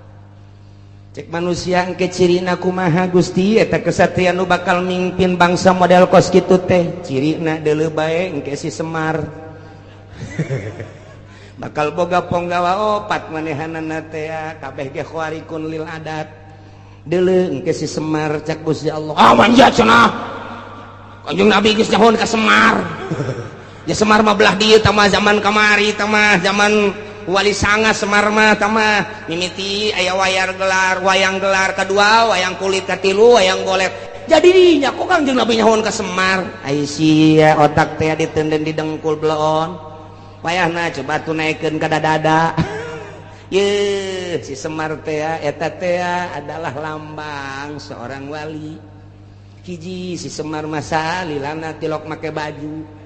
Cek manusia engke cirina kumaha Gusti eta kesatria nu bakal mimpin bangsa model kos kitu teh, cirina deuleu bae engke si Semar. Bakal boga ponggawa opat manehanana teh kabeh ge khawarikun lil adat. Deuleu engke si Semar cak Gusti Allah. Ah manja cenah. Kanjeng Nabi geus nyahoan ka Semar. Ya Semar mah belah dieu tah mah zaman kamari tah mah zaman Wali Sanga Semar mah tah mah mimiti aya wayar gelar, wayang gelar kedua, wayang kulit katilu, wayang golek. Jadi nya kok Kanjeng Nabi nyahoan ka Semar. Ai sia otak teh ditenden di dengkul bleon. Wayahna coba tuh naikeun ka dada. Ye si Semar teh eta teh adalah lambang seorang wali. Hiji si Semar masa lilana tilok make baju.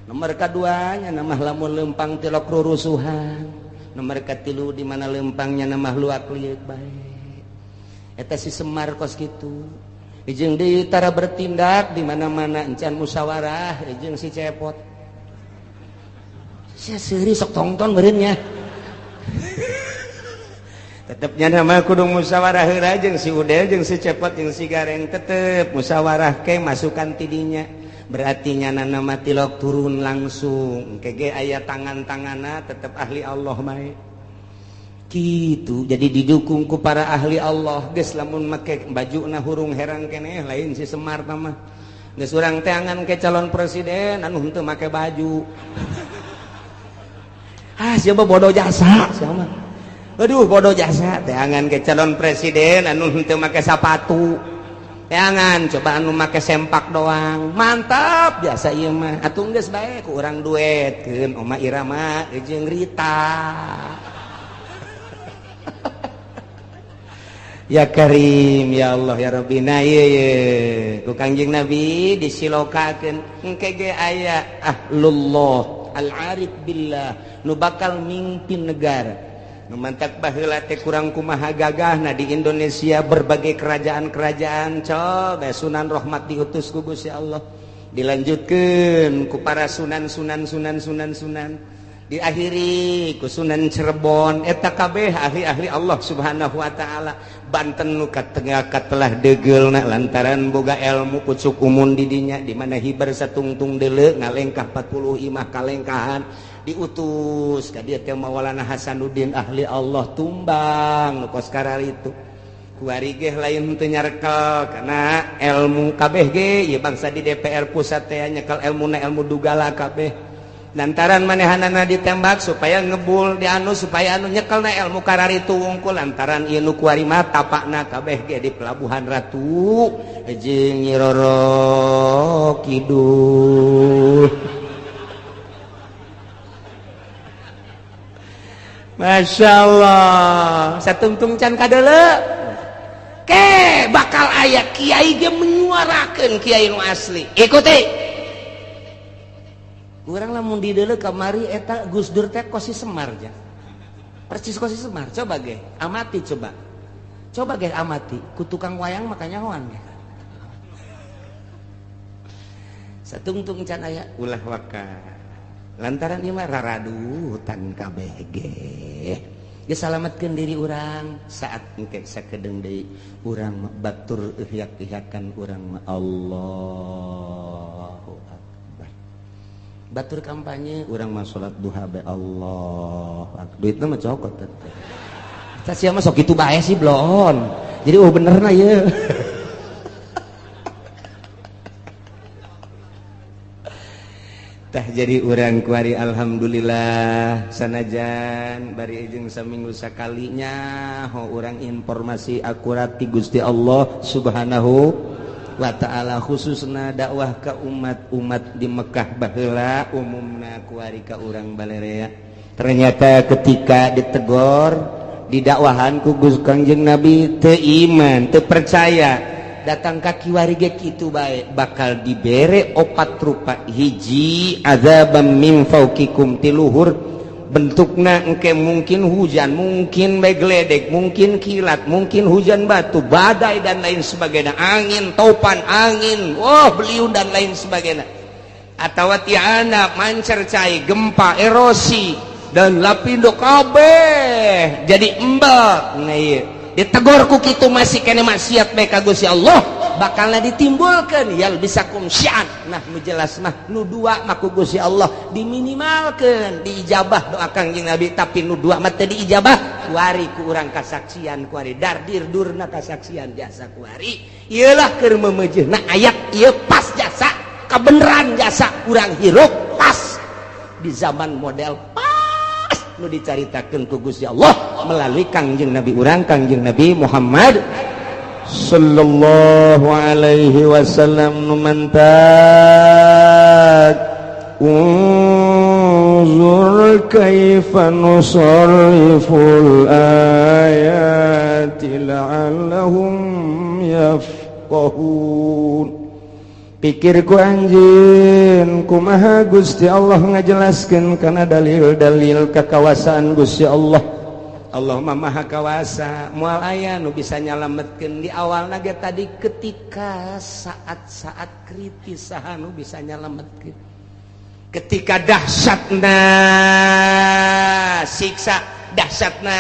Nomor keduanya nama lamun lempang tilok rurusuhan. Nomor katilu di mana lempangnya nama luak liuk bae. Eta si Semar kos kitu. Jeung deui tara bertindak di mana-mana encan musyawarah jeung si Cepot. Sia seuri sok tongton meureun nya. Tetepnya nama kudu musyawarah heula jeung si Udel jeung si Cepot jeung si Gareng tetep musyawarah ke masukan tidinya. Berarti nyana nama tilok turun langsung kege aya tangan-tangana tetep ahli Allah bae gitu. Jadi didukung ku para ahli Allah geus lamun make bajuna hurung herang keneh lain si Semar mah. Geus urang teangan ke calon presiden anu henteu make baju. Ah siapa bodoh jasa siapa mah. Aduh bodoh jasa teangan ke calon presiden anu henteu make sapatu. Jangan coba anu make sempak doang mantap biasa ieu mah atuh geus bae ku urang duetkeun Oma Irama jeung Rita. Ya Karim ya Allah ya Rabbi. Nah ieu ye ku Kangjeng Nabi disilokakeun engke ge aya ahlullah al-arif billah nu bakal mimpin negara. Mantak baheula teh kurang kumaha gagahna di Indonesia berbagai kerajaan-kerajaan coba Sunan Rahmat diutus ku Gusti Allah dilanjutkeun ku para sunan sunan sunan sunan sunan diakhiri ku Sunan Cirebon eta kabeh ahli-ahli Allah Subhanahu wa taala. Banten nu katengah katelah deugeulna lantaran boga ilmu pucuk umun di dinya di mana hibar satungtung deuleu ngalengkah 40 imah kalengkahan diutus ka dieu teh Maulana Hasanuddin ahli Allah tumbang nu kos kararitu kuari ge lain teu nyarekel kana ilmu kabeh ge ieu bangsa di DPR pusat teh nyekel ilmuna ilmu dugala kabeh lantaran manehanana ditembak supaya ngebul di anu supaya anu nyekelna ilmu kararitu wungkul lantaran ieu nu kuari mah tapakna kabeh ge di Pelabuhan Ratu jeung Nyi Roro Kidul. Masya Allah satungtung can kadeuleu ke bakal aya kiai ge menyuarakeun kiai nu asli ikuti urang lamun dideuleu kamari eta Gus Dur teh kos si Semar ja persis kos si Semar coba ge amati coba coba ge amati ku tukang wayang makanya hoan ge satungtung can aya ulah waka lantaran ieu mah raradutan kabeh ge geus salametkeun diri urang saat engke sakedeung deui urang batur ihyak-ihyakan urang mah Allahu akbar batur kampanye urang mah salat duha bae Allah duitna mah cokot teh tah sia mah sok kitu bae sih bloon jadi oh benerna ieu. Tah jadi urang kuari alhamdulillah sanajan bari jeung saminggu sakalinya ho urang informasi akurat ti Gusti Allah Subhanahu wa taala khususna dakwah ka umat-umat di Mekah baheula umumna kuari ka urang balerea. Ternyata ketika ditegor didakwahan ku Gusti Kangjeng Nabi teu iman teu percaya. Datang ka kiwari ge kitu bae, bakal dibere opat rupa. Hiji, azabam min fauqikum, ti luhur, bentukna engke mungkin hujan, mungkin bae geledek, mungkin kilat, mungkin hujan batu, badai, dan lain sebagainya, angin topan, angin, oh, beliung, dan lain sebagainya, atau ti handap mancer cai, gempa, erosi, dan lapindo kabeh jadi embel. Nah, iya, ditegor ku kitu masih kene maksiat bae ka Gusti Allah, bakalna ditimbulkan yalbisakum syi'an. Nah, nu jelas mah nu dua mah ku Gusti Allah diminimalkeun, diijabah doa Kangjeng Nabi, tapi nu dua mah teu diijabah. Kuari ku urang kasaksian, kuari dardir durna kasaksian jasa kuari. Ieulah keur memejeuna ayat ieu pas jasa kebenaran, jasa urang hirup pas di zaman model pas nu dicaritakeun ku Gusti Allah melalui Kangjeng Nabi urang, Kangjeng Nabi Muhammad sallallahu alaihi wasallam. Nu mantak unzur kaifa nusarriful ayati la'allahum yafqahun. Pikir ku anjeun, kumaha Gusti Allah ngajelaskeun kana dalil-dalil kekawasaan Gusti Allah? Allah mah Maha Kawasa, moal aya nu bisa nyalametkeun. Di awal naga tadi, ketika saat-saat kritis, saha nu bisa nyalametkeun? Ketika dahsyatna siksa, dahsyatna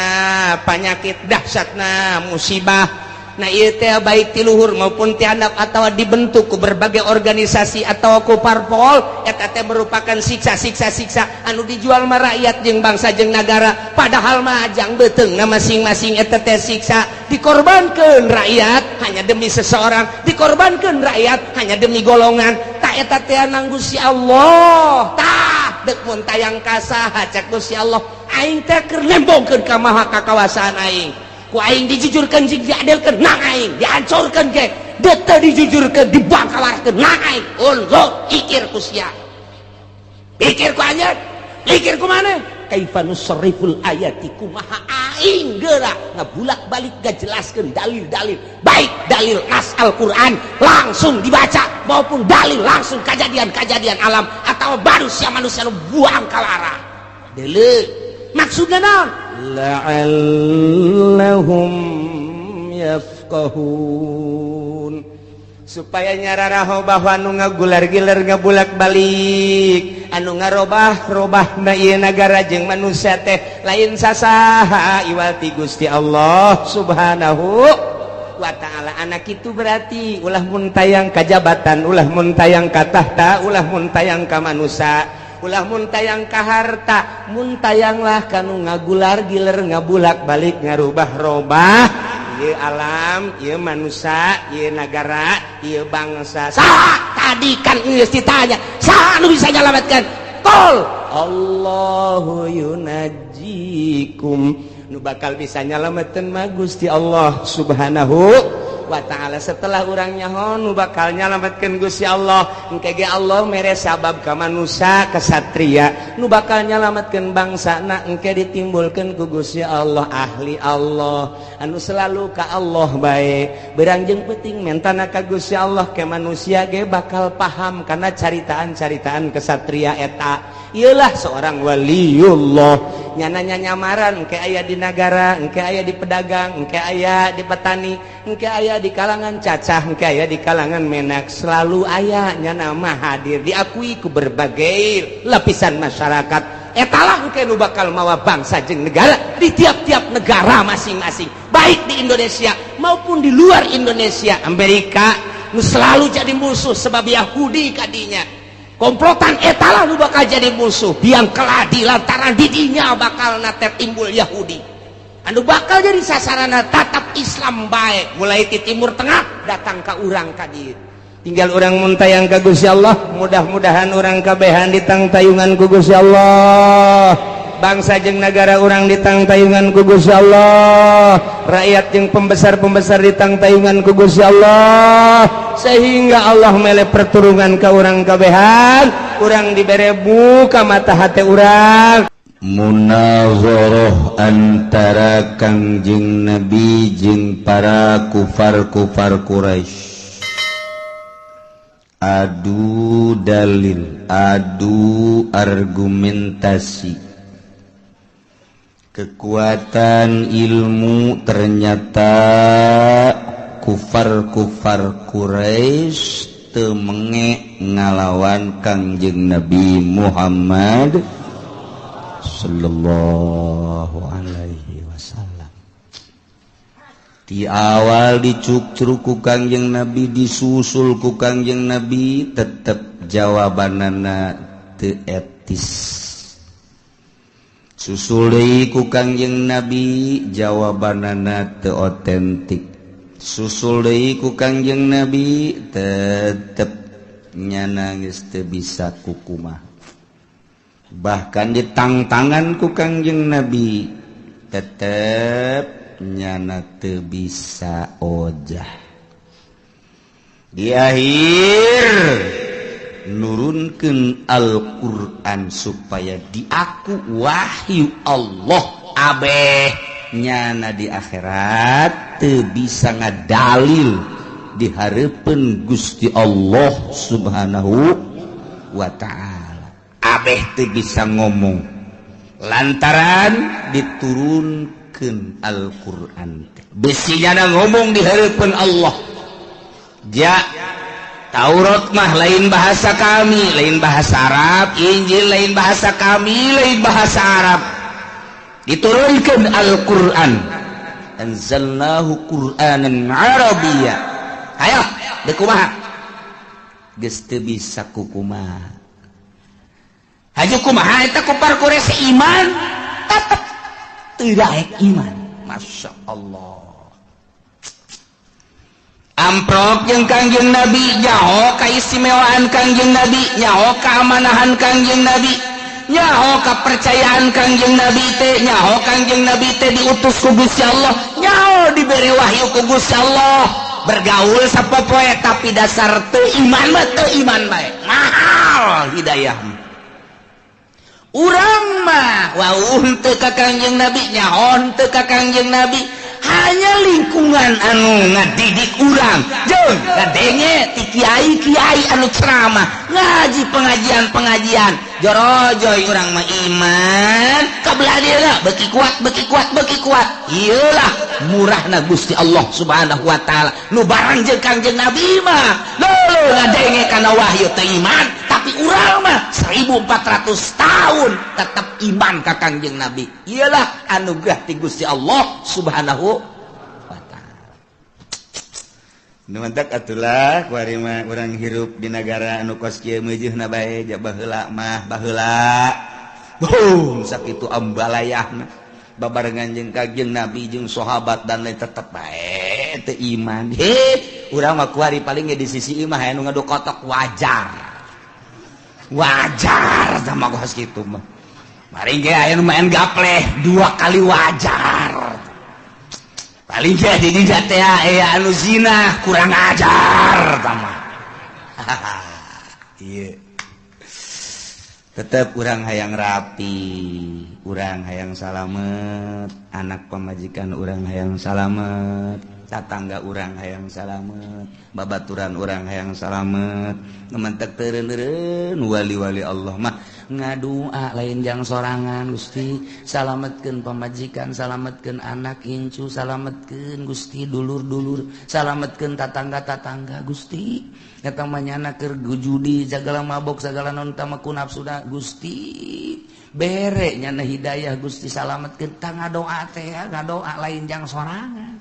penyakit, dahsyatna musibah. Nah, ieu teh baik ti luhur maupun ti handap atau dibentuk ku berbagai organisasi atau ku parpol, eta teh merupakan siksa, siksa, siksa anu dijual mah rakyat jeung bangsa jeung nagara, padahal mah jang beuteungna masing-masing. Eta teh siksa, dikorbankeun rakyat hanya demi seseorang, dikorbankeun rakyat hanya demi golongan. Tak eta teh nang Gusti Allah. Tah, dek mun tayang ka saha? Cek Gusti Allah, aing teh keur nembongkeun ka maha kakawasaan aing. Ku aing dijujurkan jeung diadilkeun nang aing, dihancurkeun ge dek teu dijujurkeun, dibangkawarkeun nang aing. Unzur, pikir ku sia, pikir ku anjeun, pikir ku maneh. Kaifa nusarriful ayati, kumaha aing geura ngabulak-balik ngajelaskeun dalil-dalil, baik dalil nas Al-Qur'an langsung dibaca maupun dalil langsung kejadian-kejadian alam atau manusia-manusia nu buang kalara. Deuleu, maksudna naon? La'allahum yafqahun, supaya nyararaho bahwa anu ngagular-giler, ngabulak balik, anu ngarobah-robah na ieu nagara jeung manusia teh lain sasaha iwal ti Gusti Allah Subhanahu wa Ta'ala. Anak itu berarti ulah mun tayang ka jabatan, ulah mun tayang ka tahta, ulah mun tayang ka manusia, ulah mun tayang ka harta, mun tayanglah kanu ngagular giler, ngabulak balik, ngarubah-robah ieu alam, ieu manusia, ieu nagara, ieu bangsa. Saha tadi kan geus ditanya, saha anu bisa nyalametkeun? Qul Allahu yunajjikum. Nu bakal bisa nyalametkeun mah Gusti Allah Subhanahu wa Ta'ala. Setelah urang nyaho nu bakal nyalametkeun Gusti Allah, engke ge Allah mere sabab ka manusia kesatria nu bakal nyalametkeun bangsana. Engke ditimbulkeun ku Gusti Allah ahli Allah anu selalu ka Allah bae, berang jeung penting mentana ka Gusti Allah ke manusia ge bakal paham karena caritaan-caritaan kesatria eta. Iyalah, seorang waliullah nyananya nyamaran, engke aya di nagara, engke aya di pedagang, engke aya di petani, engke aya di kalangan cacah, engke aya di kalangan menak, selalu aya nyana mah hadir, diakui ku berbagai lapisan masyarakat. Etalah engke nu bakal mawa bangsa jeung negara di tiap-tiap negara masing-masing, baik di Indonesia maupun di luar Indonesia. Amerika nu selalu jadi musuh sebab Yahudi kadinya komplotan, etalah nu bakal jadi musuh biang keladi, lantaran didinya bakal nate timbul Yahudi anu bakal jadi sasarana tatap Islam baik, mulai di Timur Tengah datang ke urang ka dieu. Tinggal urang mun tayang ka Gusti Allah. Mudah-mudahan urang kabehan ditangtayungan ku Gusti Allah, bangsa jeung negara urang ditangtayungan ku Gusti Allah, rakyat jeung pembesar-pembesar ditangtayungan ku Gusti Allah, sehingga Allah mele perturungan ke urang kabehan, urang dibere buka mata hati urang. Munazarah antara Kangjeng Nabi jeung para kufar-kufar Quraisy. Adu dalil, adu argumentasi. Kekuatan ilmu ternyata kufar-kufar Quraisy teu menge ngalawan Kangjeng Nabi Muhammad sallallahu alaihi wasallam. Di awal dicukcruk ku Kangjeng Nabi, disusul ku Kangjeng Nabi, tetep jawabanana teu etis. Susul deui ku Kangjeng Nabi, jawabanana teu otentik. Susul deui ku Kangjeng Nabi, tetep nyana geus teu bisa kukumaha. Bahkan ditangtangan ku Kangjeng Nabi, tetep nyana teu bisa ojah. Di akhir nurunkeun Al-Qur'an supaya diaku wahyu Allah abeh nyana di akhirat teu bisa ngadalil di hareupeun Gusti Allah Subhanahu wa ta'ala. Abeh teu bisa ngomong lantaran diturunkeun Al-Qur'an. Bisi nyana ngomong di hareupeun Allah. Ja Taurat mah lain bahasa kami, lain bahasa Arab, Injil lain bahasa kami, lain bahasa Arab. Diturunkan Al-Qur'an. Anzalnahu Qur'anan Arabiyya. Ayo, deuk kumaha? Geus teu bisa kukumaha. Haju kumaha eta kufar Quraisy iman, tetep teu daek iman. Masya Allah. Amprok jeung Kangjeng Nabi, nyaho kaistimewaan Kangjeng Nabi, nyaho keamanahan Kangjeng Nabi, nyaho kepercayaan Kangjeng Nabi teh, nyaho Kangjeng Nabi teh diutus ku Gusti Allah, nyaho diberi wahyu ku Gusti Allah. Bergaul sapopoe tapi dasar teu iman mah teu iman bae. Mahal hidayah. Urang mah wauh teu ka Kangjeng Nabi, nyaho teu ka Kangjeng Nabi. Hanya lingkungan anu ngadidik urang jeung ngadenge ti kiai-kiai anu ceramah ngaji pengajian-pengajian jorojoy urang mah iman kabelah dieuna beuki kuat beuki kuat beuki kuat. Ieulah murahna Gusti Allah Subhanahu wa taala nu barang jeung Kangjeng Nabi mah leuleung ngadenge kana wahyu teu iman, tapi urang mah 1400 tahun tetap iman ka Kangjeng Nabi. Iyalah anugerah ti Gusti Allah Subhanahu wa taala. Nu mantak atulah kuari mah urang hirup di nagara anu kos kieu meujeuna bae ja baheula mah baheula. Boom sakitu ambalayahna babarengan jeung Kangjeng Nabi jeung sahabat dan lain tetep bae teu iman. He, urang mah kuari paling ge di sisi imah aya nu ngadu kotok wajar. Wajar sama kos kitu mah. Paling ge aya nu main gapleh dua kali wajar. Paling ge di dinya teh aya anu zina kurang ajar sama. Ieu. Tetep urang hayang rapi, urang hayang salamet, anak pamajikan urang hayang salamet, tatangga urang hayang salamet, babaturan urang hayang salamet. Ngementek teureun-eureun wali-wali Allah mah ngadua lain jang sorangan. Gusti salametkeun pamajikan, salametkeun anak incu, salametkeun Gusti dulur-dulur, salametkeun tatangga-tatangga Gusti. Eta mah nyana keur judi sagala mabok sagala non tama ku nafsuna Gusti bere nyana hidayah Gusti salametkeun. Tah ngadoa teh ngadoa lain jang sorangan.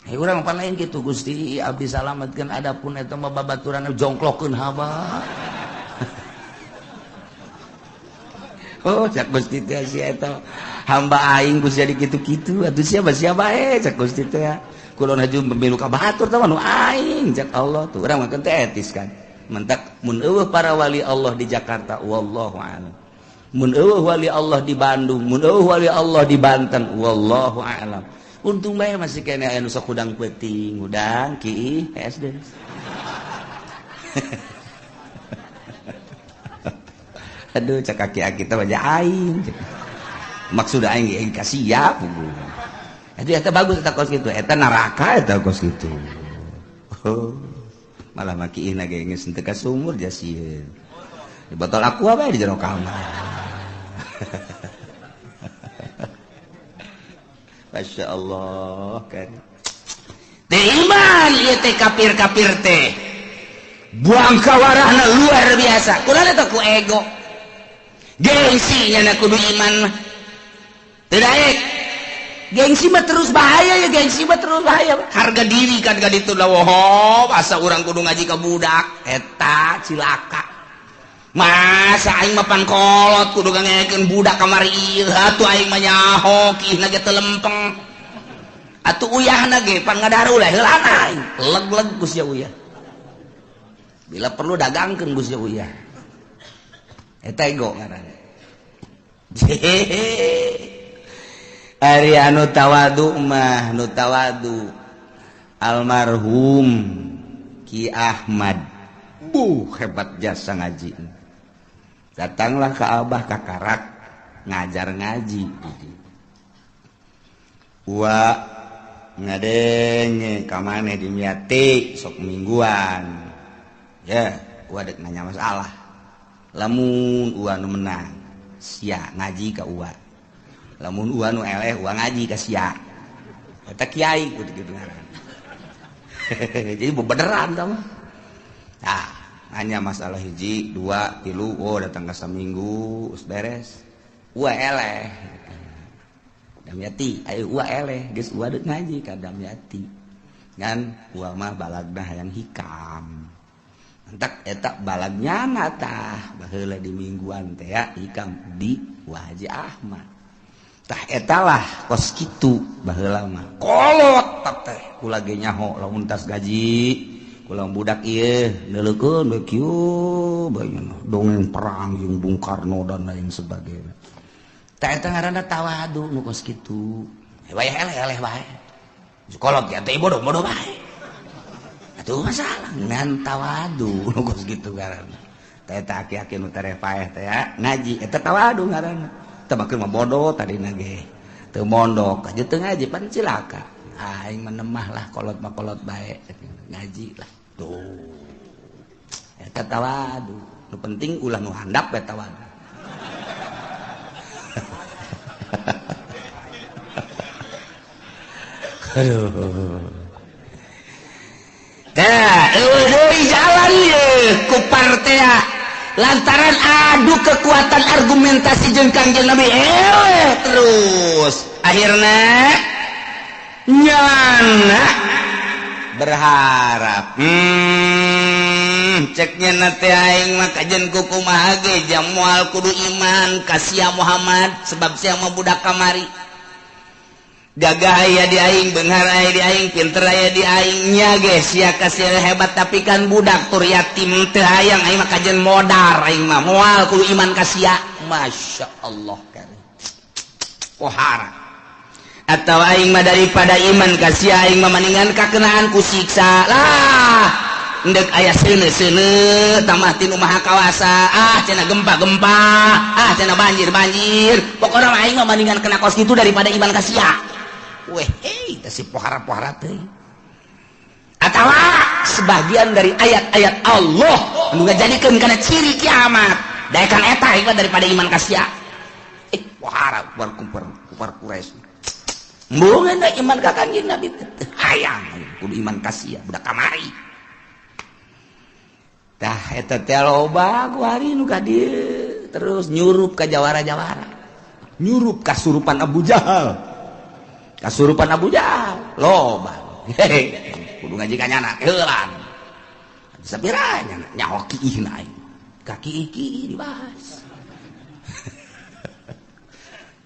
Hei urang pan lain kitu Gusti abdi salametkeun adapun eta mah babaturan jongklokkeun haba. Oh cak Gusti teh sia eta hamba aing geus jadi kitu-kitu atuh sia sia bae cak Gusti teh. Kulon haju pemilu ka batur teh nu aing cak Allah tuh urang mah teh etis kan. Mentak mun eueuh para wali Allah di Jakarta wallahu a'lam. Mun eueuh wali Allah di Bandung, mun eueuh wali Allah di Banten wallahu a'lam. Untung bae masih kene aya nu sok hudang peuting, hudang ki SD. Aduh cak aki-aki teh wajah aing. Maksud aing aing kasiap. Aduh eta bagus eta kos kitu, eta neraka eta kos kitu. Oh. Malah maki ihna ge geus teu ka sumur jasieun. Di botol aqua bae di jero kamar. Masya Allah kan. Teu iman ieu teh kafir-kafir teh. Buang kawarahna luar biasa. Kunaon eta ku ego. Gengsi nya kudu iman mah. Teu daek. Gengsi mah terus bahaya ya, gengsi mah terus bahaya. Harga diri kan ka ditu lah, woho, asa urang kudu ngaji ka budak eta cilaka. Masa aing mah pangkolot kudu ngangekeun budak kamari ieu, atuh aing mah nyaho kiihna ge teu lempeng. Atuh uyahna ge pan ngadaru lah heulana aing. Leg-leg ku sia uyah. Bila perlu dagangkeun ku sia uyah. Eta ego ngaranna. Ari anu tawadu mah nu tawadu almarhum Ki Ahmad. Buh hebat jasa ngaji. Datanglah ke Abah kakarak ngajar ngaji. Wa ngadenge ka maneh di Miati sok mingguan. Ya, wa dek nanya masalah. Lamun ua nu menang, sia ngaji ka ua. Lamun ua nu eleh, ua ngaji ka sia. Eta kiai kudu kitu ngaran. Jadi bebeneran tah mah. Tah, hanya masalah hiji, dua, tilu, oh datang ke saminggu, us beres. Ua eleh. Damyati, ayo ua eleh, geus ua deuk ngaji ka Damyati. Ngan ua mah balagna hayang hikam. Entak eta balagnya tah baheula di mingguan teh ya hikam di Wa Haji Ahmad. Tah etalah kos kitu baheula mah. Kolot teh kula ge nyaho lamun tas gaji kula budak ieu neuleukeun we kieu bae dongeng perang jeung Bung Karno dan lain sebagainya. Tah eta ngaranna tawadu nu kos kitu. Wayah eleh-eleh bae. Kolot ya teh bodoh-bodoh bae. Atuh masalah ngan tawadu nu kos kitu ngaranna. Tah eta aki-aki nu tereh paeh teh ya ngaji eta tawadu ngaranna. Teu makeun mah bodoh tadina ge. Teu mondok aja teu ngaji pan cilaka. Aing menemah lah kolot mah kolot bae ngaji lah. Tuh. Eta tawadu. Nu penting ulah nu handap bae tawadu. Aduh. Tah, eueuh deui jalan ieu ku partea. Lantaran adu kekuatan argumentasi jeung Kangjeng Nabi ewe terus. Akhirna nyana berharap ceknya nate aing mah kajen kumaha ge jam moal kudu iman ka sia Muhammad sebab sia mah budak kamari. Gagah aya di aing, beunghar aya di aing, pinter aya di aing nya ge sia ka sia hebat tapi kan budak tur yatim teu hayang aing mah kajen modar aing mah moal kudu iman ka sia. Masya Allah kan. Pohara. Atau aing mah daripada iman ka sia aing mah maningan kakenaan ku siksa lah. Endek aya seuneu-seuneu tamah tinu maha kawasa ah cenah gempa-gempa ah cenah banjir-banjir pokona mah aing mah maningan kena kos kitu daripada iman ka sia. Weh hei teh si pohara-pohara teh. Atawa sebagian dari ayat-ayat Allah anu ngajadikeun kana ciri kiamat daekan eta aing mah daripada iman ka sia. Pohara kupar Quraisy. Embungeun iman ka Kangjeng Nabi teh hayang kudu iman ka sia budak kamari. Tah eta teh loba ku hari nu ka dieu terus nyurup ka jawara-jawara. Nyurup kasurupan Abu Jahal. Kasurupan Abu Jahal loba. Kudu ngaji ka nyana heulan. Sapira nyana nyaho kiihna aing. Ka kiih-kiih dibahas.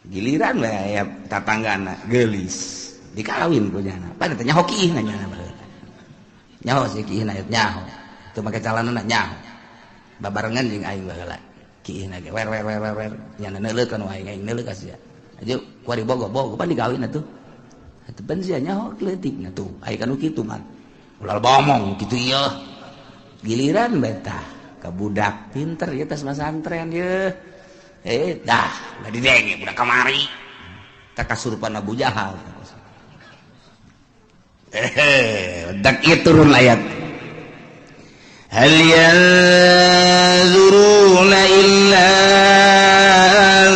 Giliran we aya tatanggana geulis dikawin ku nyana. Pan teh nyaho kiihna nyana baheula. Nyaho si kiihna nyaho. Teu make calanana nyaho. Babarengan jeung aing baheula. Kiihna ge wer wer wer wer nyana neuleukeun wae aing neuleuh ka sia. Aja kuari bogo-bogo pan dikawin atuh. Atuh pan sia nyaho leutikna tuh. Aya kanu kitu mah. Ulah bomong kitu ieu. Giliran bae tah ka budak pinter ieu tas masantren ieu. Dah nggak didenge budak kamari. Tak kasurupan Abu Jahal. Dak ieu turun ayat. Hal yanzuruna illa an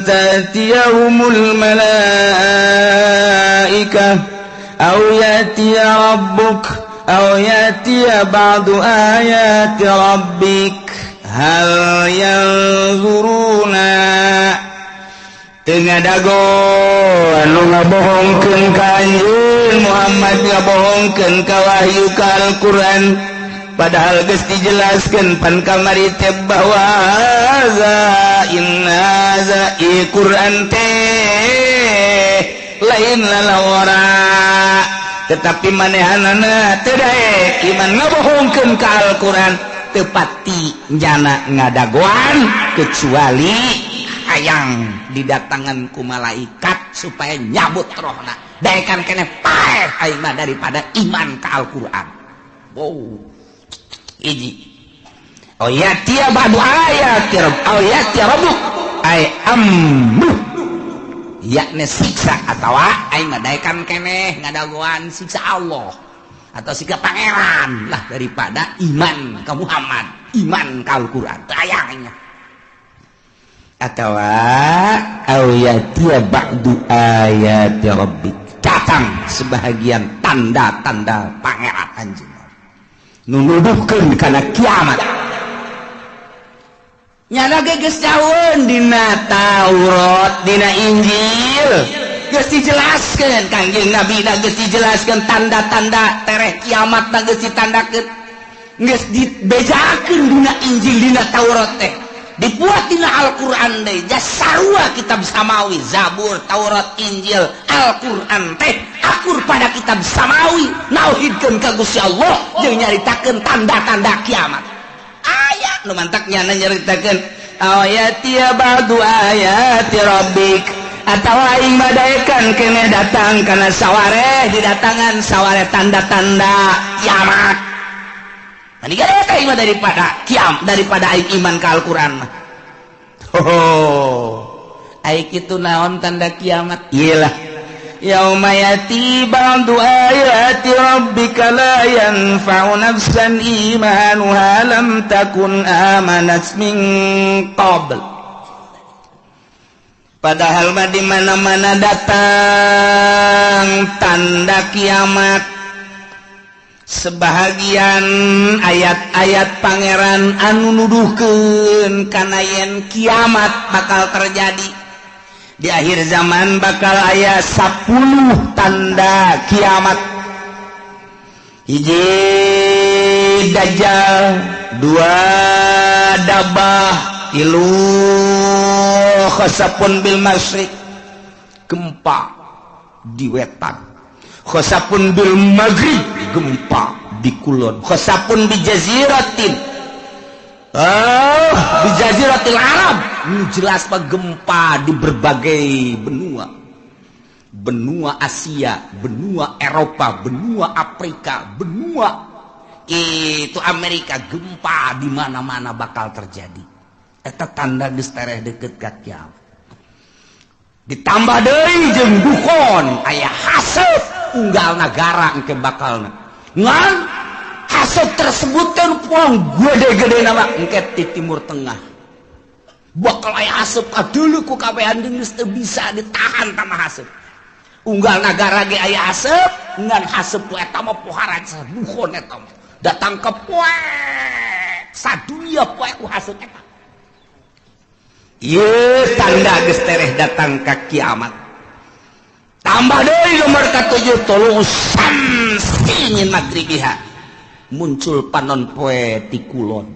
ta'tiyahumul malaikah aw ya'tiya rabbuk aw ya'tiya ba'du ayati rabbik. Hal yanzuruna teu ngadago anu ngabohongkeun ka anjeun Muhammad, ngabohongkeun ka wahyu, ka Al-Qur'an, padahal geus dijelaskeun pan kamari teh bahwa haza inna haza Quran teh lain lalawara, tetapi manehanana teu daek iman, ngabohongkeun ka Al-Qur'an. Tepati jana ngadagoan kecuali hayang didatangan ku malaikat supaya nyabut rohna. Daekan keneh paeh aing mah daripada iman ka Al-Qur'an. Wow, hiji. Aw ya'tiya ba'du ayati rabb aw ya'tiya rabbuk ay amru, yakni siksa, atawa aing mah daekan keneh ngadagoan siksa Allah atau siksa pangeran lah daripada iman ke Muhammad, iman ke Al-Qur'an tayangnya. Atawa aw ya'tiya ba'du ayati rabbik, datang sebahagian tanda-tanda pangeran anjeun nunuduhkeun kana kiamat. Nyana ge geus jauheun dina Taurat, dina Injil geus dijelaskeun, Kangjeng Nabi na geus dijelaskeun tanda-tanda tereh kiamat na geus ditandakeun, geus dibejakeun dina Injil, dina Taurat teh, dibuat dina Al-Qur'an deui. Sarua kitab samawi, Zabur, Taurat, Injil, Al-Qur'an teh akur pada kitab samawi, nauhidkeun ka Gusti Allah jeung nyaritakeun tanda-tanda kiamat. Aya nu mantak nyana nyaritakeun aw ya'tiya ba'du ayati rabbik, atawa aing badaekan keneh datang kana sawareh, didatangan sawareh tanda-tanda kiamat. Mendingan daripada kiam, daripada aing iman ka Al-Qur'an mah. Oh, aing kitu naon tanda kiamat? Iyalah, yauma yati ba'du ayati rabbika la yanfa'u nafsan imanuha lam takun amanat min qabl. Padahal mah di mana-mana datang tanda kiamat, sebahagian ayat-ayat pangeran anu nuduhkeun kana yen kiamat bakal terjadi di akhir zaman, bakal aya 10 tanda kiamat. Hiji, dajjal, dua, dabah, tilu, khasapun bil masyriq, gempa di wetan, khasapun bil maghrib, gempa di kulon, khasapun bi jaziratin, oh, di jaziratil Arab. Ini jelas pak, gempa di berbagai benua, benua Asia, benua Eropa, benua Afrika, benua itu Amerika, gempa di mana-mana bakal terjadi. Eta tanda geus tereh deket ka kiamat. Ditambah deui jeung dukon, aya haseup unggal nagara engke bakalna. Ngan haseup tersebut kan puang gede-gede nama engke di Timur Tengah. Bakal aya haseup kadulu ku kabehan geus teu bisa ditahan tama haseup. Unggal nagara ge aya haseup, ngan haseup ku eta mah pohara dukon eta mah. Datang ke poek sadunia poek ku haseup eta. Ieu tanda geus tereh datang ka kiamat. Tambah deui nomor ka-7, tulu samsi min magribiha, muncul panon poe ti kulon.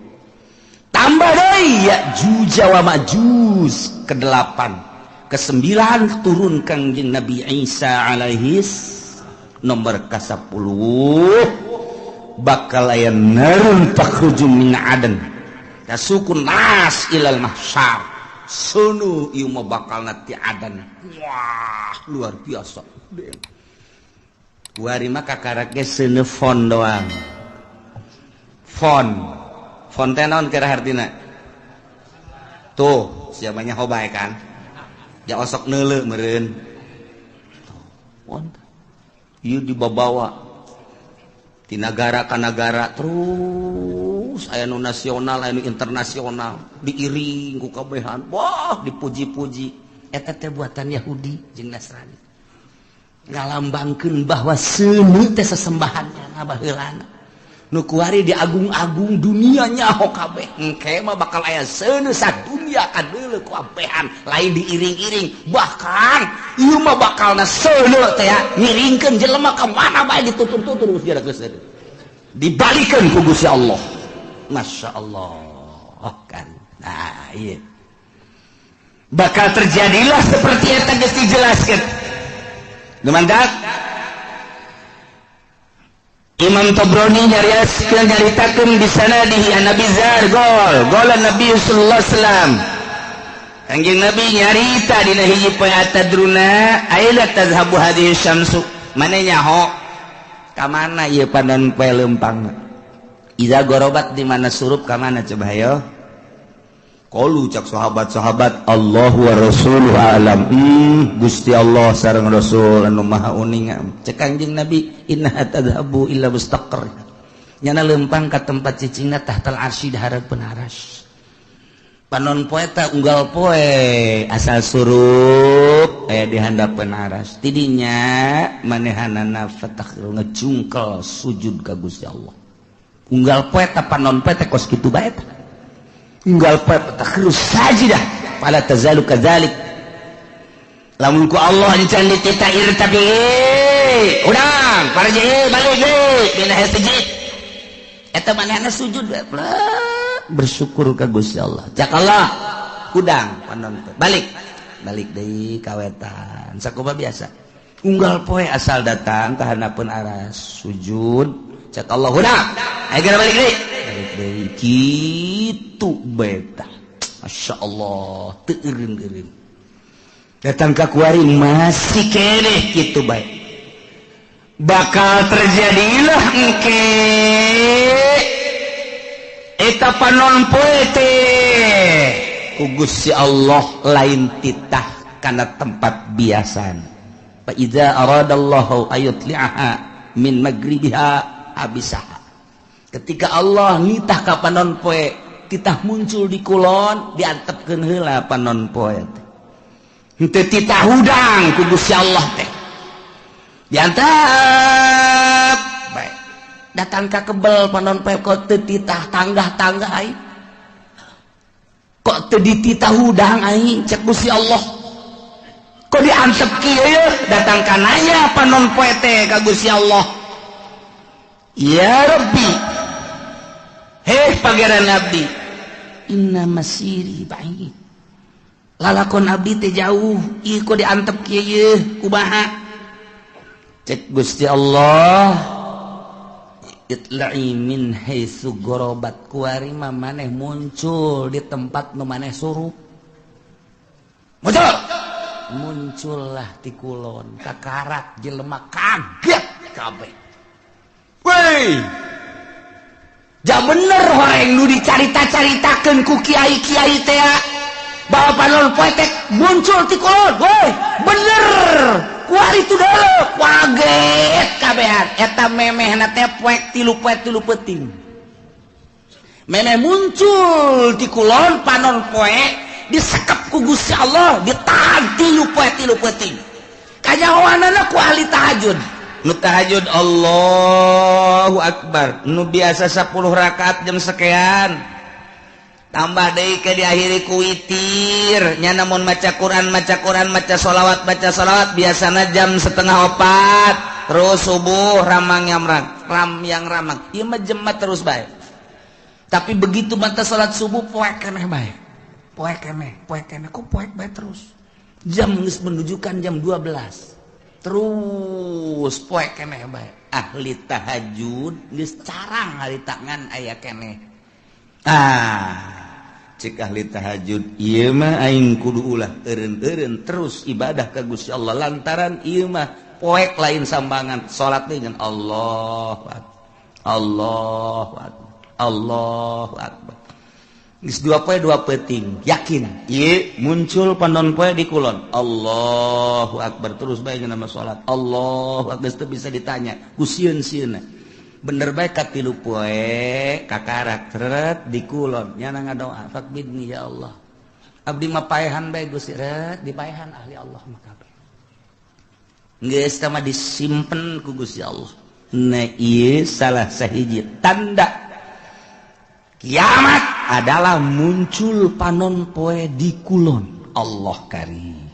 Tambah deui Ya'juj wa Ma'juj ke-8, ke-9 turun Kangjeng Nabi Isa alaihis, nomor ka-10 bakal aya narun takhruju min adan tasukun nas ilal mahsyar. Sunu ieu mah bakal ti adan. Wah, luar biasa. Kuari mah kakarak ge seuneu fon doang. Fon. Fon teh naon kira hartina? Tuh, siapanya hobae kan? Ja osok neuleu meureun. Fon. Ieu dibabawa. Di nagara ka nagara terus aya nu nasional, aya nu internasional, diiring ku kabehan. Wah, dipuji-puji. Eta teh buatan Yahudi jeung Nasrani. Ngalambangkeun bahwa seuneu teh sesembahannya baheulana. Nu kuari diagung-agung dunia nyaho kabeh. Engke mah bakal aya seuneu sadunya kadeuleu ku abehan, lain diiring-iring. Bahkan ieu mah bakalna seuneu teh ngiringkeun jelema ka mana bae ditutur-tutur geus geus seuneu. Dibalikeun ku Gusti Allah. Masya Allah kan. Nah, iya. Bakal terjadilah seperti eta geus dijelaskeun. Lumandak Imam Tabrani nyariaskeun nyaritakeun di sanadihi an Nabi Zar gol gol Nabi sallallahu alaihi wasallam. Kanjeng Nabi nyarita dina hiji poe atadruna aila tazhabu hadhihi syamsu. Mane nyaho ka mana ieu panon poe leumpang? Iza gorobat di mana surup ka mana coba hayo? Qalu cak sahabat-sahabat Allahu wa rasuluhu alam. Gusti Allah sareng Rasul anu maha uninga. Cek Kanjeng Nabi innaha tadhabu illa mustaqar. Nyana leumpang ka tempat cicingna tahtal arsy di hareupeun aras. Panon poe ta unggal poe asal surup aya di handapeun aras. Tidinya manehanana fatakhir ngejungkel sujud ka Gusti Allah. Unggal poe ta panon poe teh kos kitu bae ta. Unggal poe takhirus sajidah fala tazalu kadzalik. Lamun ku Allah encan ditita irtabi urang paraje balik deui dina sujud. Eta manehna sujud bersyukur ka Gusti Allah. Cak Allah kudang panon poe balik balik deui ka wetan sakumaha biasa. Unggal poe asal datang ka handapeun aras sujud cak Allah hudang ayo geura balik deui balik deui kitu beta. Masya Allah teu eureun-eureun datang ka kuari masih keneh kitu bae. Bakal terjadilah engke eta panon poe teh ku Gusti Allah lain titah kana tempat biasana. Fa iza aradallahu ayutli'aha min magribiha abisaha. Ketika Allah nitah ka panon poe titah muncul di kulon diantepkeun heula panon poe teh. Henteu titah hudang ku Gusti Allah teh. Diantep bae. Datang ka kebel panon poe kok teu titah tanggah-tanggah aing. Kok teu dititah hudang aing cek Gusti Allah. Kok diantep kieu datang ka nanya panon poe teh ka Gusti Allah. Ya Rabbi, heh pangeran abdi, inna masiri ba'id. Lalakon abdi teh jauh, ieu kok diantep kieu yeuh kumaha? Cek Gusti Allah, itla'i min haitsu gharabat kuari mah maneh muncul di tempat nu maneh surup. Muncul. Muncullah ti kulon, kakarak jelema kaget kabeh. Woi, ja bener horeng nu dicarita-caritakeun ku kiai-kiai teh bahwa panon poe teh muncul ti kulon. Woi, bener. Kuari tu deuleu, kaget kabehan. Eta memehna teh poek tilu poe tilu peuting. Memeh muncul ti kulon panon poe disekep ku Gusti Allah, ditahan tilu poe tilu peuting. Kanyahoanana ku ahli tahajud. Nu tahajud Allahu Akbar. Nu biasa 10 rakaat jam sekian. Tambah deui ke diakhiri ku witir. Nya namun maca Quran, maca Quran, maca sholawat, baca sholawat biasana jam 3:30. Terus subuh ramang yang ram yang ramang. Ieu mah jemat terus bae. Tapi begitu mata salat subuh poek keneh bae. Poek keneh, poek keneh, kok poek bae terus. Jam geus menunjukkan jam 12. Terus poek keneh bae. Ahli tahajud geus carang hari tangan aya keneh. Ah, cek ahli tahajud ieu mah aing kudu ulah eureun-eureun terus ibadah ka Gusti Allah lantaran ieu mah poek lain sambangan salat teh ngan Allahu Akbar. Allahu Akbar. Allahu Akbar. Geus dua poe dua peuting, yakin ieu muncul panon poe di kulon. Allahu Akbar terus bae nama salat. Allahu Akbar geus teu bisa ditanya ku sieun-sieunna. Bener bae katilu poe kakarak tret di kulon nyana ngadoa, "Faqbidni ya Allah, abdi mah paehan bae Gusti." Ret dipaehan ahli Allah mah kabeh, geus tah mah disimpen ku Gusti Allah. Nah, ieu salah sahiji tanda kiamat adalah muncul panon poe di kulon. Allah karim.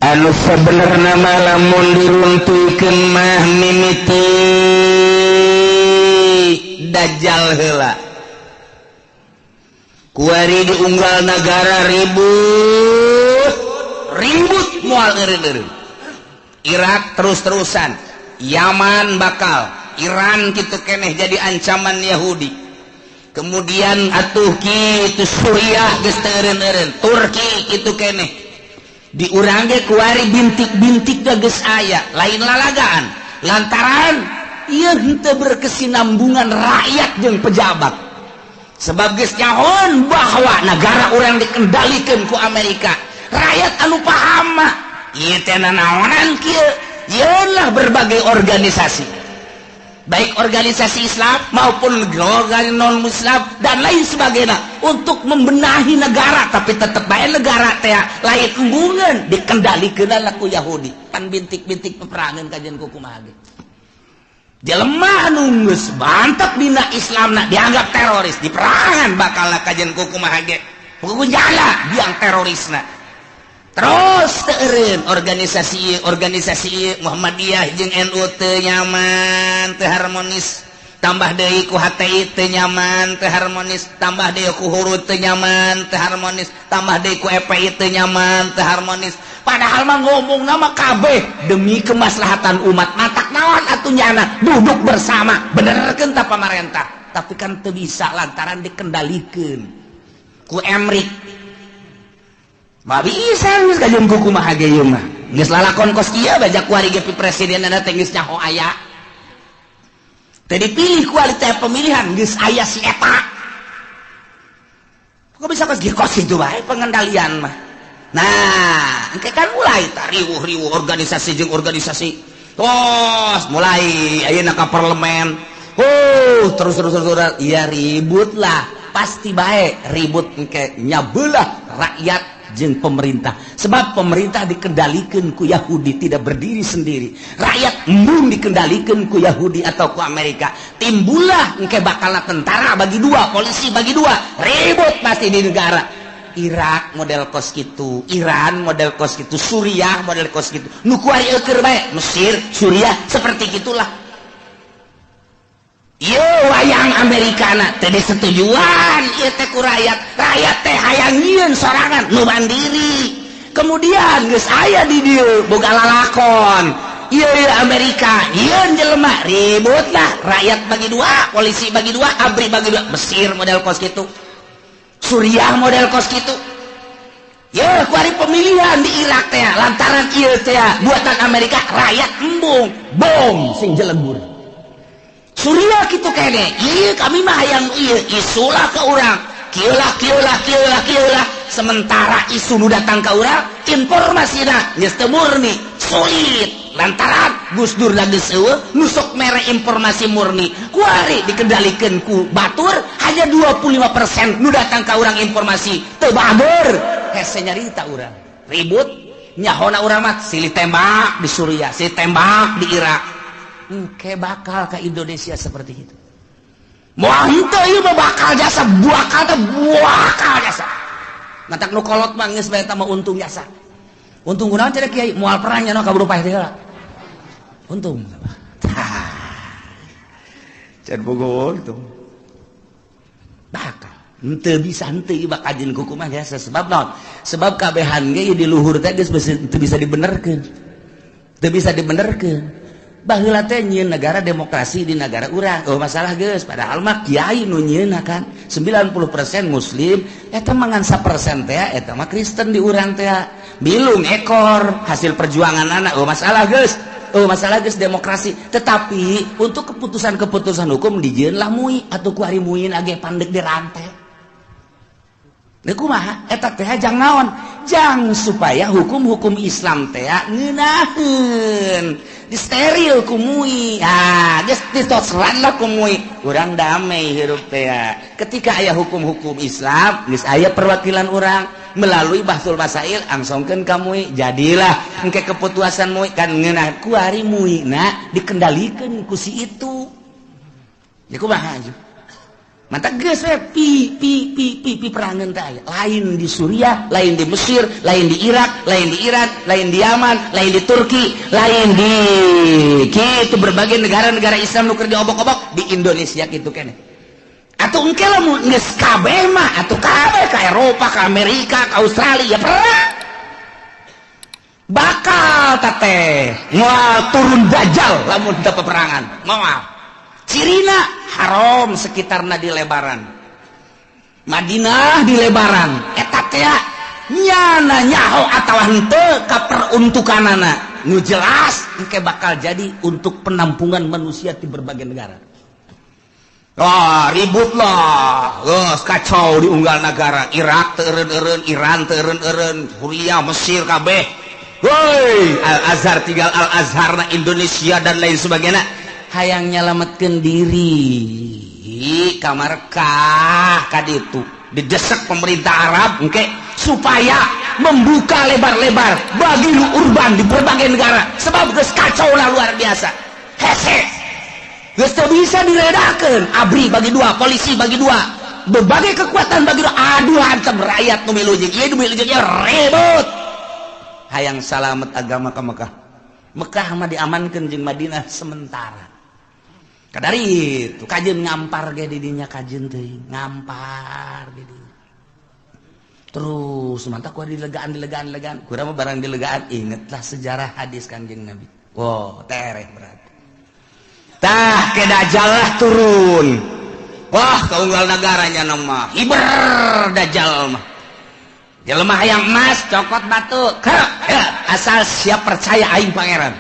Anu sebenarnya lamun diruntuhkeun mah mimiti Dajjal heula. Kuari diunggal negara ribut ribut, moal eureun. Irak terus-terusan, Yaman bakal, Iran gitu keneh jadi ancaman Yahudi. Kemudian atuh kitu Suriah geus teu eureun-eureun, Turki itu keneh. Di urang ge kuari bintik-bintik geus aya, lain lalagaan, lantaran ieu henteu berkesinambungan rakyat jeung pejabat, sebab geus nyahoan bahwa negara urang dikendalikan ku Amerika. Rakyat anu paham mah ieu teh nanaonan kieu. Yeunlah berbagai organisasi, baik organisasi Islam maupun organisasi non Muslim dan lain sebagainya, untuk membenahi negara, tapi tetap baik negara teh lain embungan, dikendalikan ku Yahudi. Pan bintik-bintik peperangan kajian kumaha ge. Jelema anu geus mantap dina Islamna dianggap teroris, diperangan bakal kajian kumaha ge, jala biang terorisna. Terus teureun organisasi organisasi Muhammadiyah jeung NU teu nyaman, teu harmonis, tambah deui ku HTI teu nyaman, teu harmonis, tambah deui ku Hurud teu nyaman, teu harmonis, tambah deui ku FPI teu nyaman, teu harmonis. Padahal mah ngomong nama kabeh demi kemaslahatan umat. Matak naon atuh nyana duduk bersama, benerkeun ta pamarentah, tapi kan teu bisa lantaran dikendalikeun ku Emrik. Mah bisa geus kajeun kumaha ge ieu mah. Geus lalakon kos kieu bajak kuari ge presidenna teh geus nyaho aya. Teu dipilih kualitas pemilihan geus aya si eta. Kok bisa kos kieu, kos kitu bae pengendalian mah. Nah, engke kan mulai riwuh-riwuh organisasi jeung organisasi. Tos mulai ayeuna ka parlemen. Oh, terus terus terus, terus. Ya ribut lah, pasti bae ribut engke nyabelah rakyat jeung pemerintah, sebab pemerintah dikendalikan ku Yahudi, tidak berdiri sendiri. Rakyat embung dikendalikan ku Yahudi atau ku Amerika. Timbullah engke bakal tentara bagi dua, polisi bagi dua, ribut pasti di negara. Irak model kos gitu, Iran model kos gitu, Suriah model kos gitu, nu kuari eueur bae Mesir, Suriah seperti gitulah. Yo wayang Amerikana teh disetujuan ieu teh ku rakyat. Rakyat teh hayang nyieun sorangan nu mandiri. Kemudian geus aya di dieu boga lalakon ieu ieu Amerika nyieun jelema, ribut lah, rakyat bagi dua, polisi bagi dua, ABRI bagi dua. Mesir model kos kitu, Suriah model kos kitu. Ya kuari pemilihan di Irak teh lantaran ieu teh buatan Amerika, rakyat embung, bom sing jelegur. Suriah gitu kene, iya kami mah hayang iya, isulah ke urang, kieulah kieulah kieulah kieulah. Sementara isu nu datang ke urang, informasina geus teu murni, sulit lantaran Gus Dur lagi eueuh nu sok mere informasi murni. Kuari dikendalikeun ku batur, hanya 25% nu datang ka urang informasi teu bager, hese nyarita urang. Ribut nyahona urang mah silih tembak di Suriah, silih tembak di Irak. Engke bakal ke Indonesia seperti itu. Moal henteu ieu mah bakal jasa, bakal teh bakal jasa. Matak nu kolot mah geus bae mah untung jasa. Untung kunaon cenah kiai? Moal perang nya kaburu paeh teh heula. Untung. Can bogo untung. Bakal. Henteu bisa henteu ieu bakal jeung kumaha jasa, sebab naon? Sebab kabehan ge di luhur teh geus teu bisa dibenerkeun. Teu bisa dibenerkeun. Baheula teh nyieun negara demokrasi di negara urang, oh masalah geus, padahal mah kiai nu nyieunna kan 90% muslim, eta mah ngan 1% teh eta mah Kristen di urang teh, bilung ekor hasil perjuangan anak. Oh masalah geus, oh masalah geus demokrasi, tetapi untuk keputusan-keputusan hukum dijieun lah MUI atau ku ari MUI age pandek dirantai. Leuh kumaha eta teh jang naon? Jang supaya hukum-hukum Islam teh ngeunaheun, disteril ku MUI. Ah, geus ditosran lah ku MUI. Urang damai hirup teh. Ketika aya hukum-hukum Islam, geus aya perwakilan urang melalui Bahtsul Masail angsongkeun ka MUI, jadilah engke keputusan MUI kan ngeunah kuari MUI na dikendalikeun ku si itu. Ya kumaha aju? Mata geus we pi pi pi pi pi perangan teh aya. Lain di Suriah, lain di Mesir, lain di Irak, lain di Iran, lain di Yaman, lain di Turki, lain di kitu berbagai negara-negara Islam nu keur diobok-obok di Indonesia kitu keneh. Atuh engke lamun geus kabeh mah atuh kabeh ka Eropa, ka Amerika, ka Australia ya perang. Bakal teteh moal turun dajjal lamun teu peperangan. Moal. Cirina haram sekitarna di lebaran, Madinah di lebaran eta teh nyana nyaho atawa henteu ka peruntukanana nu jelas engke bakal jadi untuk penampungan manusia di berbagai negara. Wah, ribut lah, geus kacau di unggal negara. Irak teu eureun-eureun, Iran teu eureun-eureun, Suriah, Mesir kabeh. Woi, Al Azhar tinggal Al Azhar na Indonesia dan lain sebagainya. Hayang nyalametkeun diri ka Makkah ka ditu didesak pemerintah Arab engke supaya membuka lebar-lebar bagi nu urban di berbagai negara sebab geus kacau lah luar biasa hese geus teu bisa diredakeun. ABRI bagi dua, polisi bagi dua, berbagai kekuatan bagi dua, aduh hantem rakyat nu milu jeung ieu nu milu jeung ieu ribut. Hayang salamet agama ka Mekah. Mekah mah diamankeun jeung Madinah sementara. Kadari itu kajeun ngampar ge di dinya kajeun teuing ngampar di dinya. Terus mantap ku dilegaan dilegaan dilegaan. Kurang mah barang dilegaan ingetlah sejarah hadis Kanjeng Nabi. Wow, tereh berarti. Tah ke dajjal lah turun. Wah, kaunggal negaranya mah hiber dajjal mah. Jelema hayang emas cokot batu. Kerek, ya, asal siap percaya aing pangeran.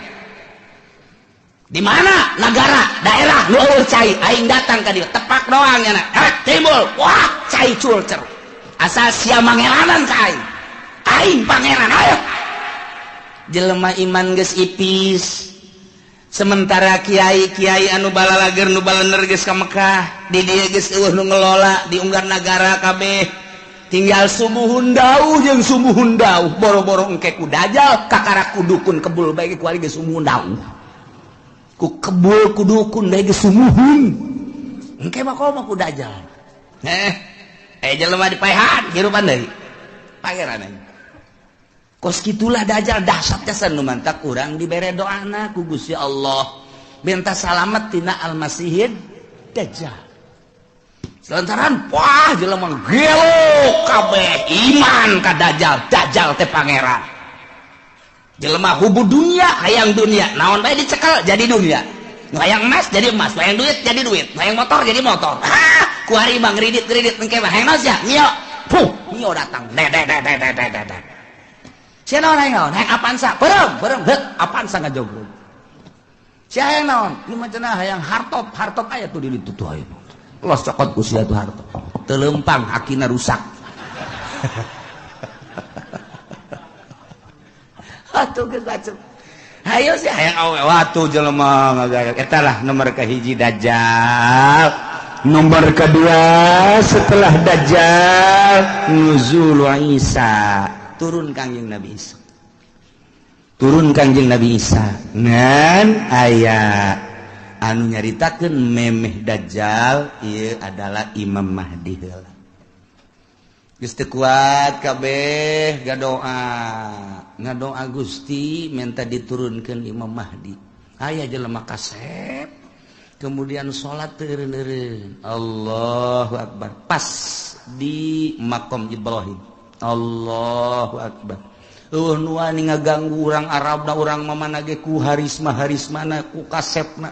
Di mana negara, daerah nu eueuh cai, aing datang ka dieu, tepak doang nya na. Timbul, wah, cai culcer. Asal sia mangeranan ka aing. Aing pangeran, ayo. Jelema iman geus ipis. Sementara kiai-kiai anu balalager nu balener geus ka Mekah, di dieu geus eueuh nu ngelola di unggar nagara kabeh. Tinggal sumuhun dauh jeung sumuhun dauh, boro-boro engke ku dajjal kakara ku dukun kebul bae ku ari geus sumuhun dauh. Ku kebul ku dukun bae geus sumuhun. Engke mah komo ku dajjal. Jelema dipaehan hirupan deui. Pangeran aing. Kos kitulah dajjal dahsyat jasa nu mantak urang dibere doana ku Gusti Allah. Minta salamet tina Al-Masihid Dajjal. Selantaran wah jelema gelo kabeh iman ka dajjal, dajjal teh pangeran. Jelema hubu dunia hayang dunia, naon bae dicekel jadi dunia. Hayang emas jadi emas, hayang duit jadi duit, hayang motor jadi motor. Ah, kuari mah ngridit-ngridit engke mah hayang naon sia? Mio. Puh, mio datang. De de de de de de de. Sia naon hayang naon? Hayang Avanza, beureum, beureum, heut, Avanza ngajogrog. Sia hayang naon? Ieu mah cenah hayang hartop, hartop aya tuh di ditu tuh aya. Los cokot ku sia tuh hartop. Teu leumpang hakina rusak. Atuh geus bacem. Hayo sih hayang awe watu jelema ngagayak. Eta lah nomor kahiji dajjal. Nomor kedua setelah dajjal nuzul Isa, turun Kangjeng Nabi Isa. Turun Kangjeng Nabi Isa. Ngan aya anu nyaritakeun memeh dajjal ieu adalah Imam Mahdi heula. Geus teu kuat kabeh gadoa. Ngadoa Gusti minta diturunkeun Imam Mahdi. Aya jelema kasep kemudian salat teu eureun-eureun. Allahu akbar. Pas di makom Ibrahim. Allahu akbar. Eueuh nu wani ngaganggu urang Arabna urang mamana ge ku harisma-harismana ku kasepna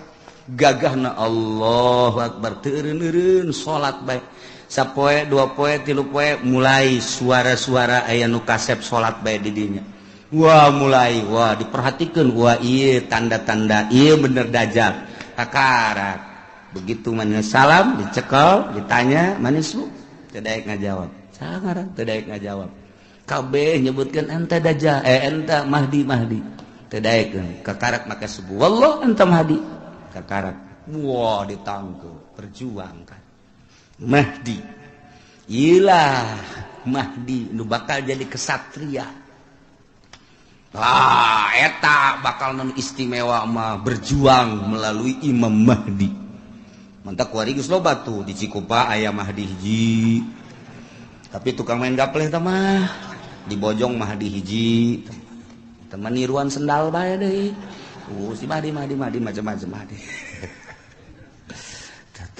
gagahna. Allahu akbar teu eureun-eureun salat bae. Sapoe, dua poe, tilu poe mulai suara-suara aya nu kasep salat bae di dinya. Wah mulai, wah diperhatikan, wah iya tanda-tanda, iya bener dajjal. Kakarak. Begitu mana salam, dicekel, ditanya, manis bu? Tidak ngajawab. Saha teu daek ngajawab. Kabeh nyebutkeun anta Dajjal, anta Mahdi Mahdi. Teu daekeun, kakarak maka subuh. Wallah anta Mahdi. Kakarak. Wah, ditangkep, perjuangkan. Mahdi. Ilah Mahdi nu bakal jadi kesatria. Ah, eta bakal non istimewa mah berjuang melalui Imam Mahdi. Mantak kuari geus loba tuh di Cikupa aya Mahdi hiji. Tapi tukang main gapleh tah mah di Bojong Mahdi hiji. Teman niruan sendal bae deui. Si Mahdi Mahdi Mahdi macam-macam Mahdi.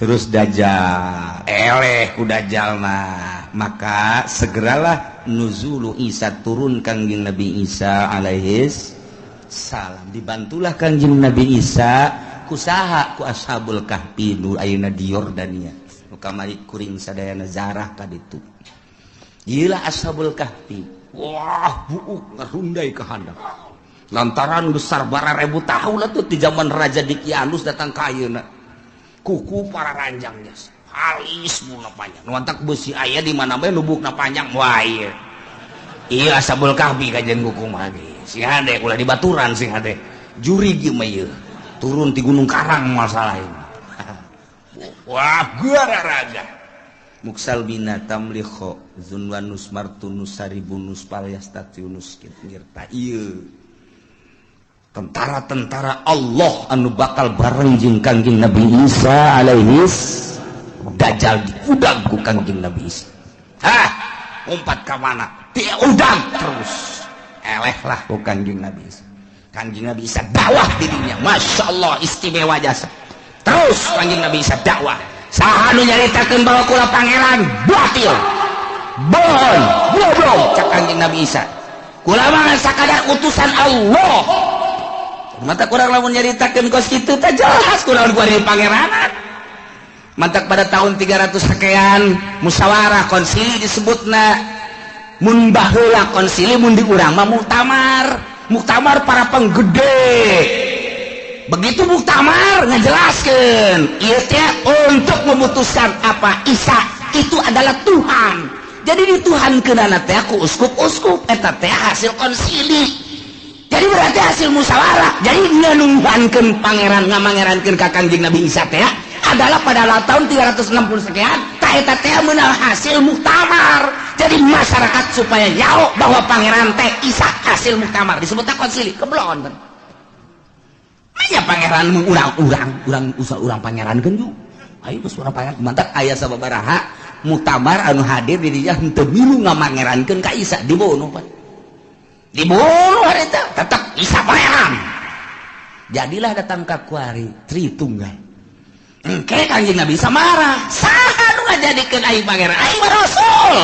Terus Dajjal, eleh ku Dajjal mah. Maka segeralah nuzulu Isa, turun Kangjeng Nabi Isa alaihis salam. Dibantulah Kangjeng Nabi Isa kusaha ku Ashabul Kahfi nu ayeuna di Yordania. Nu kamari kuring sadayana zarah ka ditu. Ieu Ashabul Kahfi. Wah, buuk ngarundai ka handap. Lantaran besar bara ribu tahun lah tuh di zaman Raja Dikianus datang ka ayeuna. Kuku para ranjang jas halis muna panjang nuantak besi aya di mana bae lubukna panjang. Wah, ieu ieu Ashabul Kahfi kajian kuku mah sing hade ulah dibaturan sing hade jurig ieu mah ieu turun ti Gunung Karang masalah ini. Wah, raga muksal bina tamlikho zunwanus martunus saribunus palyastatiunus ngirta ieu tentara-tentara Allah anu bakal bareng jeung Kangjeng Nabi Isa alaihis. Dajjal diudag ku Kangjeng Nabi Isa. Hah, umpat ka mana? Diudag terus. Eleh lah ku Kangjeng Nabi Isa. Kangjeng Nabi Isa dakwah dirinya. Masya Allah istimewa jasa. Terus Kangjeng Nabi Isa dakwah. Saha nu nyaritakeun bahwa kula pangeran batil. Bohong, goblok cak Kangjeng Nabi Isa. Kula mah sakadar utusan Allah. Mata kurang lamun nyaritakeun kos kitu teh jelas kurang gua di pangeranan. Mantak pada tahun 300 sekian musyawarah konsili disebutna. Mun baheula konsili mun di urang mah muktamar. Muktamar para penggede. Begitu muktamar ngajelaskeun ieu teh untuk memutuskan apa Isa itu adalah Tuhan. Jadi di Tuhan keunana teh ku uskup-uskup eta teh hasil konsili. Jadi berarti hasil musyawarah. Jadi ngenuhankeun pangeran ngamangerankeun ka Kangjeng Nabi Isa teh adalah pada tahun 360 sekian ta eta teh meunang hasil muktamar. Jadi masyarakat supaya nyaho bahwa pangeran teh Isa hasil muktamar disebutna konsili. Keblon kan. Manya pangeran mun urang-urang, urang usah urang pangerankeun ju. Ayo geus urang pangeran mantak aya sababaraha muktamar anu hadir di dinya henteu milu ngamangerankeun ka Isa dibunuh pan. Dibunuh hari itu tetap Isa pangeran. Jadilah datang ka kuari Tritunggal. Engke Kangjeng Nabi Isa marah. Saha nu ngajadikeun aing pangeran? Aing mah rasul.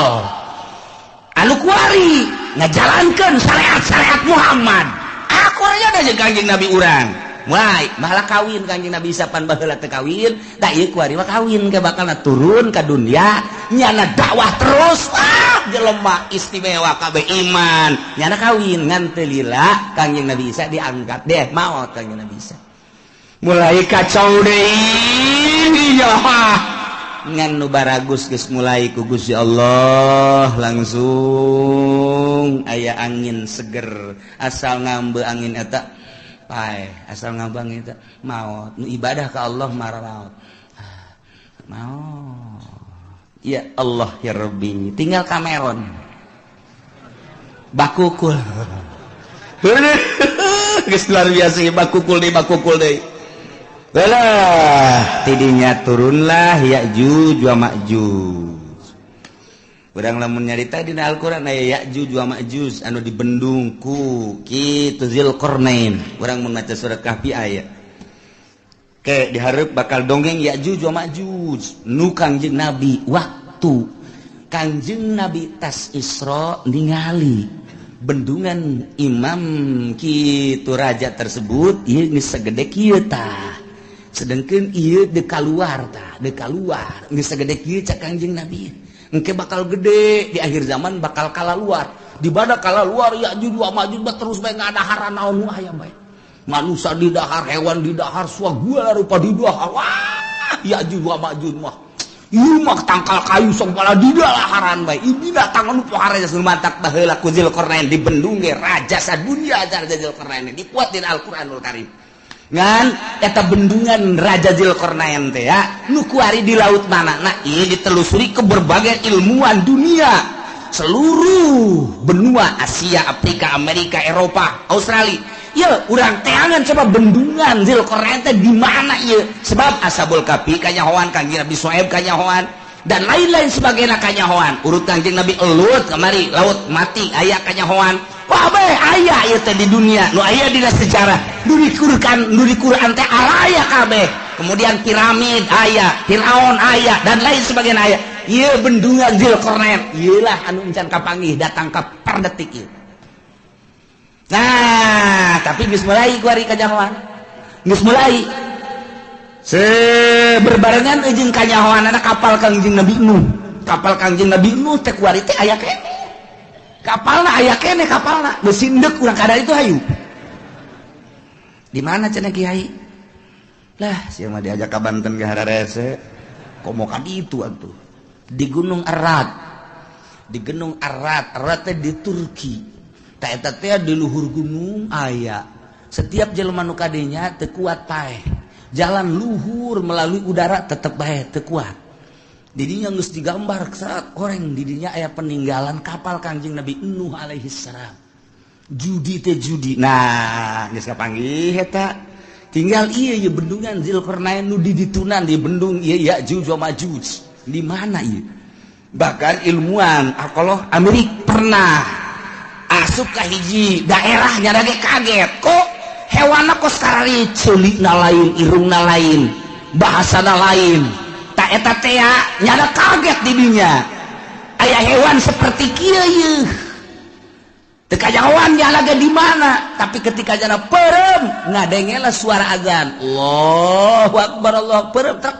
Anu kuari ngajalankeun syariat-syariat Muhammad. Aku aja jeung Kangjeng Nabi urang. Wah, malah kawin Kangjeng Nabi Isa pan baheula teu kawin, da ieu kuari mah kawin ke bakalna turun ka dunia, nyana dakwah terus. Wah, jelema istimewa kabeh iman. Nyana kawin ngan teu lila Kangjeng Nabi Isa diangkat deh maot Kangjeng Nabi Isa. Mulai kacau deui ya. Ngan nu baragus geus mulai ku Gusti Allah langsung aya angin seger asal ngambe angin eta pae asal ngambang eta maot nu ibadah ka Allah mararaot maot ya Allah ya Rabbi tinggal Cameron bakukul geus luar biasa bakukul deui Belah tidinya turunlah Ya'juj wa Ma'juj. Urang lamun nyarita dina Al-Qur'an aya Ya'juj wa Ma'juj anu dibendung ku kitu Zulqarnain. Urang mun maca surat Kahfi aya. Ke dihareup bakal dongeng Ya'juj wa Ma'juj nu Kangjeng Nabi waktu Kangjeng Nabi tas Isra ningali bendungan imam kitu raja tersebut ieu geus sagede kieu tah. Sedangkan ieu dek kaluar tah, dek kaluar geus sagede kieu cak Kangjeng Nabi. Engke bakal gede di akhir zaman bakal kalaluar. Di mana kalaluar Ya'juj wa Ma'juj terus bae ngadahar naon nu aya bae. Manusia didahar, hewan didahar, segala rupa didahar. Wah, Ya'juj wa Ma'juj mah. Ieu mah tangkal kayu sok baladida laharan bae. Ieu binatang anu pohara jasa mantak baheula ku Zulkarnain dibendung ge raja sadunia ajar Zulkarnain dikuat dina Al-Qur'anul Karim. Ngan eta bendungan Raja Zulkarnain teh ya nu kuari di laut mana? Nah, ieu ditelusuri ke berbagai ilmuwan dunia. Seluruh benua Asia, Afrika, Amerika, Eropa, Australia. Ieu urang teangan coba bendungan Zulkarnain teh di mana ieu? Sebab Ashabul Kahfi kanyahoan, Kangjeng Nabi Syuaib kanyahoan, dan lain-lain sebagainya kanyahoan. Urut Kangjeng Nabi Lut kamari laut mati aya kanyahoan. Kabeh aya ieu teh di dunia, nu aya dina sejarah. Nu di Quran teh araya kabeh. Kemudian piramid aya, Firaun aya, dan lain sebagainya aya. Ieu bendungan Zulkarnain, ieu lah anu encan kapanggih datang ka per detik ieu. Nah, tapi geus mulai kuari kanyahoan. Geus mulai. Se berbarengan jeung kanyahoanana kapal Kangjeng Nabi Nuh. Kapal Kangjeng Nabi Nuh teh kuari teh aya keneh. Kapalna aya keneh kapalna. Geus sindek urang kada itu hayu. Di mana cenah kiai? Lah, sia mah diajak ka Banten ge hararese. Komo ka ditu atuh. Di Gunung Arad. Di Gunung Arad, Arad teh di Turki. Ta eta teh di luhur gunung aya. Setiap jelema nu kadinya teu kuat paeh. Jalan luhur melalui udara tetep bae teu kuat. Didinya geus digambar saat koreng didinya aya peninggalan kapal Kangjeng Nabi Nuh alaihi salam. Judi teh judi. Nah, geus kapanggih eta. Tinggal ieu ye bendungan Zulkarnain nu di ditunan di bendung ieu Ya'juj wa Ma'juj. Di mana ieu? Bahkan ilmuwan arkeolog Amerika pernah asup ka hiji daerahnya lagi kaget kok hewana kos karari ceulina lain, irungna lain, bahasana lain. Tak eta teh nyada kaget di dinya. Aya hewan seperti kieu ieu. Teu kajahoan nya lagi di mana, tapi ketika jana peureum ngadengela suara azan. Allahu akbar, Allah peureum trek.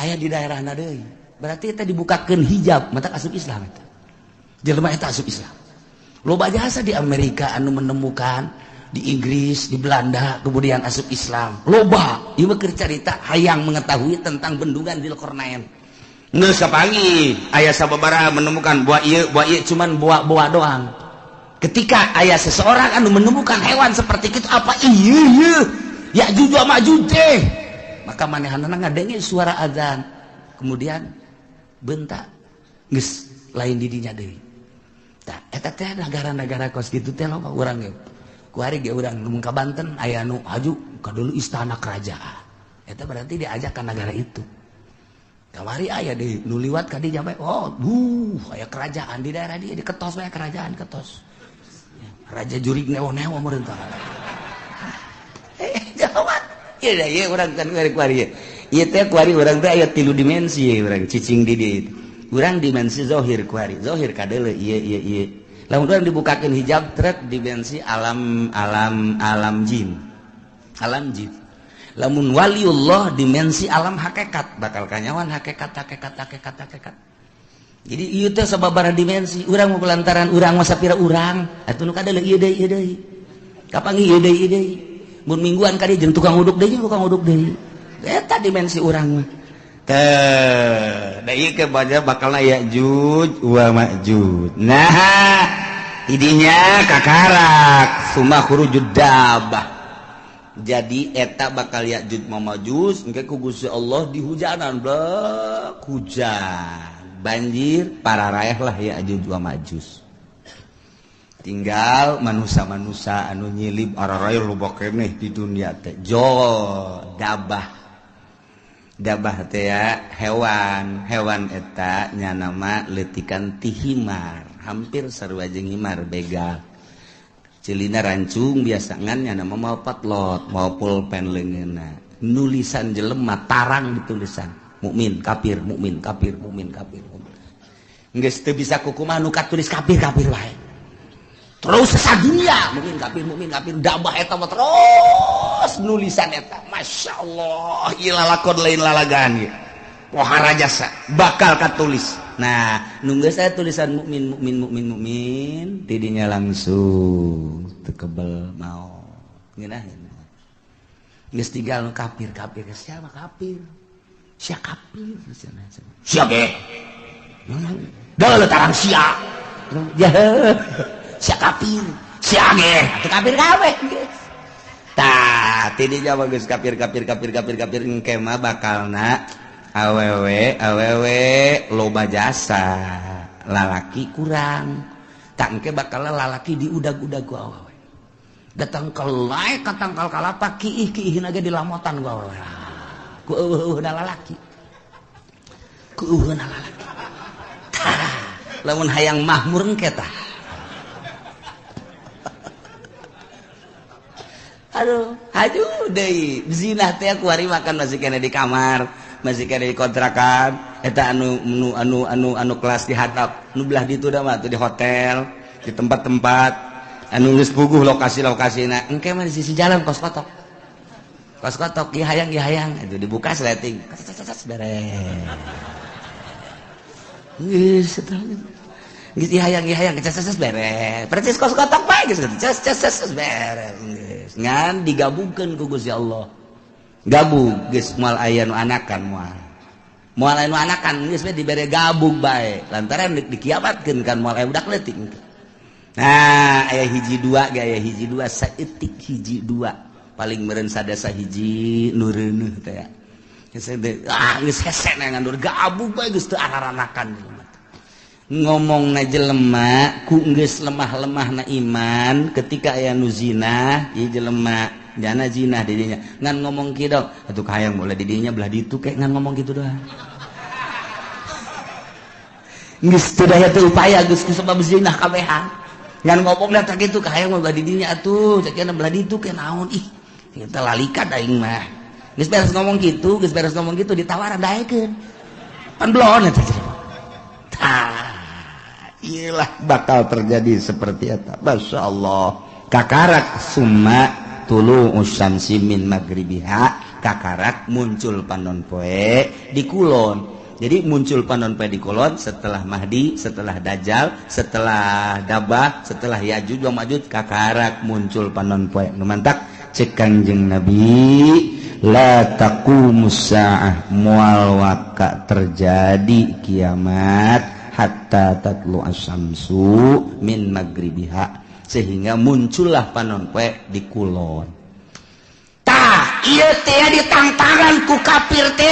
Aya di daerahna deui. Berarti eta dibukakeun hijab, mata asup Islam eta. Jelema eta asup Islam. Loba jasa di Amerika anu menemukan, di Inggris, di Belanda, kemudian asup Islam. Loba, ieu mah keur carita hayang mengetahui tentang bendungan Zulkarnain. Geus kapanggih, aya sababaraha menemukan buah ieu cuman buah-buah doang. Ketika aya seseorang anu menemukan hewan seperti itu, apa ieu ieu Ya'juj wa Ma'juj teh? Maka manehanana ngadenge suara azan. Kemudian bentak geus lain di dinya deui. Tah eta teh negara-negara kos kitu teh loba urang ge. Kuari ge urang mun ka Banten aya nu haju ka dulu istana kerajaan. Eta berarti diajak ka negara itu. Kamari aya deui nu liwat ka dinya bae. Oh, duh, aya kerajaan di daerah dia diketos bae kerajaan ketos. Raja jurig neo-neo meureun tah. Jawab. Ieu da ieu urang kan kuari ieu. Ieu teh kuari urang teh aya 3 dimensi urang cicing di dieu. Urang dimensi zohir kuari. Zohir kadeuleu ieu ieu ieu. Lamun urang dibukakeun hijab trek dimensi alam alam alam jin. Alam jin. Lamun waliullah dimensi alam hakikat, bakal kanyawan hakikat hakikat hakikat hakikat. Jadi ieu teh sababaraha dimensi, urang mah lantaran urang mah sapira urang, atuh nu kadeuleu ieu deui ieu deui. Kapanggih ieu deui ieu deui. Mun mingguan ka dieu jeung tukang uduk deui tukang uduk deui. Eta dimensi urang mah. Teh, da ieu ke baca bakalna Ya'juj wa Ma'juj. Nah, idinya kakarak summa khurujud dabah. Jadi eta bakal Ya'juj wa Ma'juj engke ku Gusti Allah dihujanan blek hujan. Banjir para raeh lah Ya'juj wa Ma'juj. Tinggal manusia-manusia anu nyilib araraeh loba keneh di dunia teh. Jo dabah. Dabah teh ya hewan, hewan eta nya nama leutikan ti himar, hampir sarua jeung himar begal. Celina rancung biasa ngan nya nama mau patlot, mau pulpen leungeunna. Nulisan jelema tarang ditulisan. Mukmin kafir, mukmin kafir, mukmin kafir. Geus teu bisa kukumaha nu katulis kafir kafir wae. Terus sadunia mukmin kafir dabah eta mah terus nulisan eta. Masya Allah, ieu lalakon lain lalagaan ieu. Pohara jasa bakal katulis. Nah, nunggu saya tulisan mukmin mukmin mukmin mukmin tidinya langsung teu kebel mau. Ngeunah. Geus tinggal kafir kafir siapa kafir. Sia kafir sia ge. Dah tarang sia. Ya sia kafir, sia ge, atuh kafir kabeh. Tah, ti dinya geus kafir kafir kafir kafir kafir engke mah bakalna awewe awewe loba jasa, lalaki kurang. Tak engke bakal lalaki diudag-udag ku awewe. Datang ke lae ka tangkal kalapa kiih-kiihna ge dilamotan ku awewe. Ku eueuhna lalaki. Ku eueuhna lalaki. Tah, lamun hayang mahmur engke tah. Aduh, haju deui zina teh kuari makan masih kene di kamar, masih kene di kontrakan, eta anu anu anu anu anu kelas di hatap, nu belah ditu da mah tuh di hotel, di tempat-tempat anu geus puguh lokasi-lokasina. Engke mah di sisi jalan kos kotok. Kos kotok ieu hayang itu dibuka sleting. Beres. Geus eta. Geus ieu hayang ces beres. Percis kos kotok bae geus ces ces beres. Geus ngan digabungkeun ku Gusti Allah. Gabung geus moal aya nu anakan moal. Moal aya nu anakan geus we dibere gabung bae. Lantaran dikiamatkeun kan moal aya budak leutik. Nah, aya hiji dua ge aya hiji dua saeutik hiji dua paling meureun sadasa hiji nu reuneuh teh. Geus ah geus hese neangan dur gabung bae geus teu araranakan. Ngomongna jelema ku geus lemah-lemahna iman ketika aya nu zina ieu jelema jana zina di dinya ngan ngomong kieu atuh kahayang boleh di dinya belah ditu kayak ngan ngomong kitu doang. Geus teu daya teu upaya geus kusabab zina kabehan. Ngan ngomongna teh kitu kahayang mah belah di dinya atuh cek belah ditu ke naon ih kita lalikan aing mah. Geus beres ngomong kitu, geus beres ngomong kitu ditawaran daekeun. Pan belon eta. Tah, iyalah bakal terjadi seperti eta. Masya Allah. Kakarak summa tulu usyamsi min magribiha, kakarak muncul panon poe di kulon. Jadi muncul panon poe di kulon setelah Mahdi, setelah Dajjal, setelah Dabah, setelah Yajuj wa Majuj, kakarak muncul panon poe. Nu mantak cek Kangjeng Nabi, la taqumus saah, moal waka terjadi kiamat hatta tatlu asyamsu min magribiha, sehingga muncullah panon poe di kulon. Tah, ieu teh ditangtangan ku kafir teh.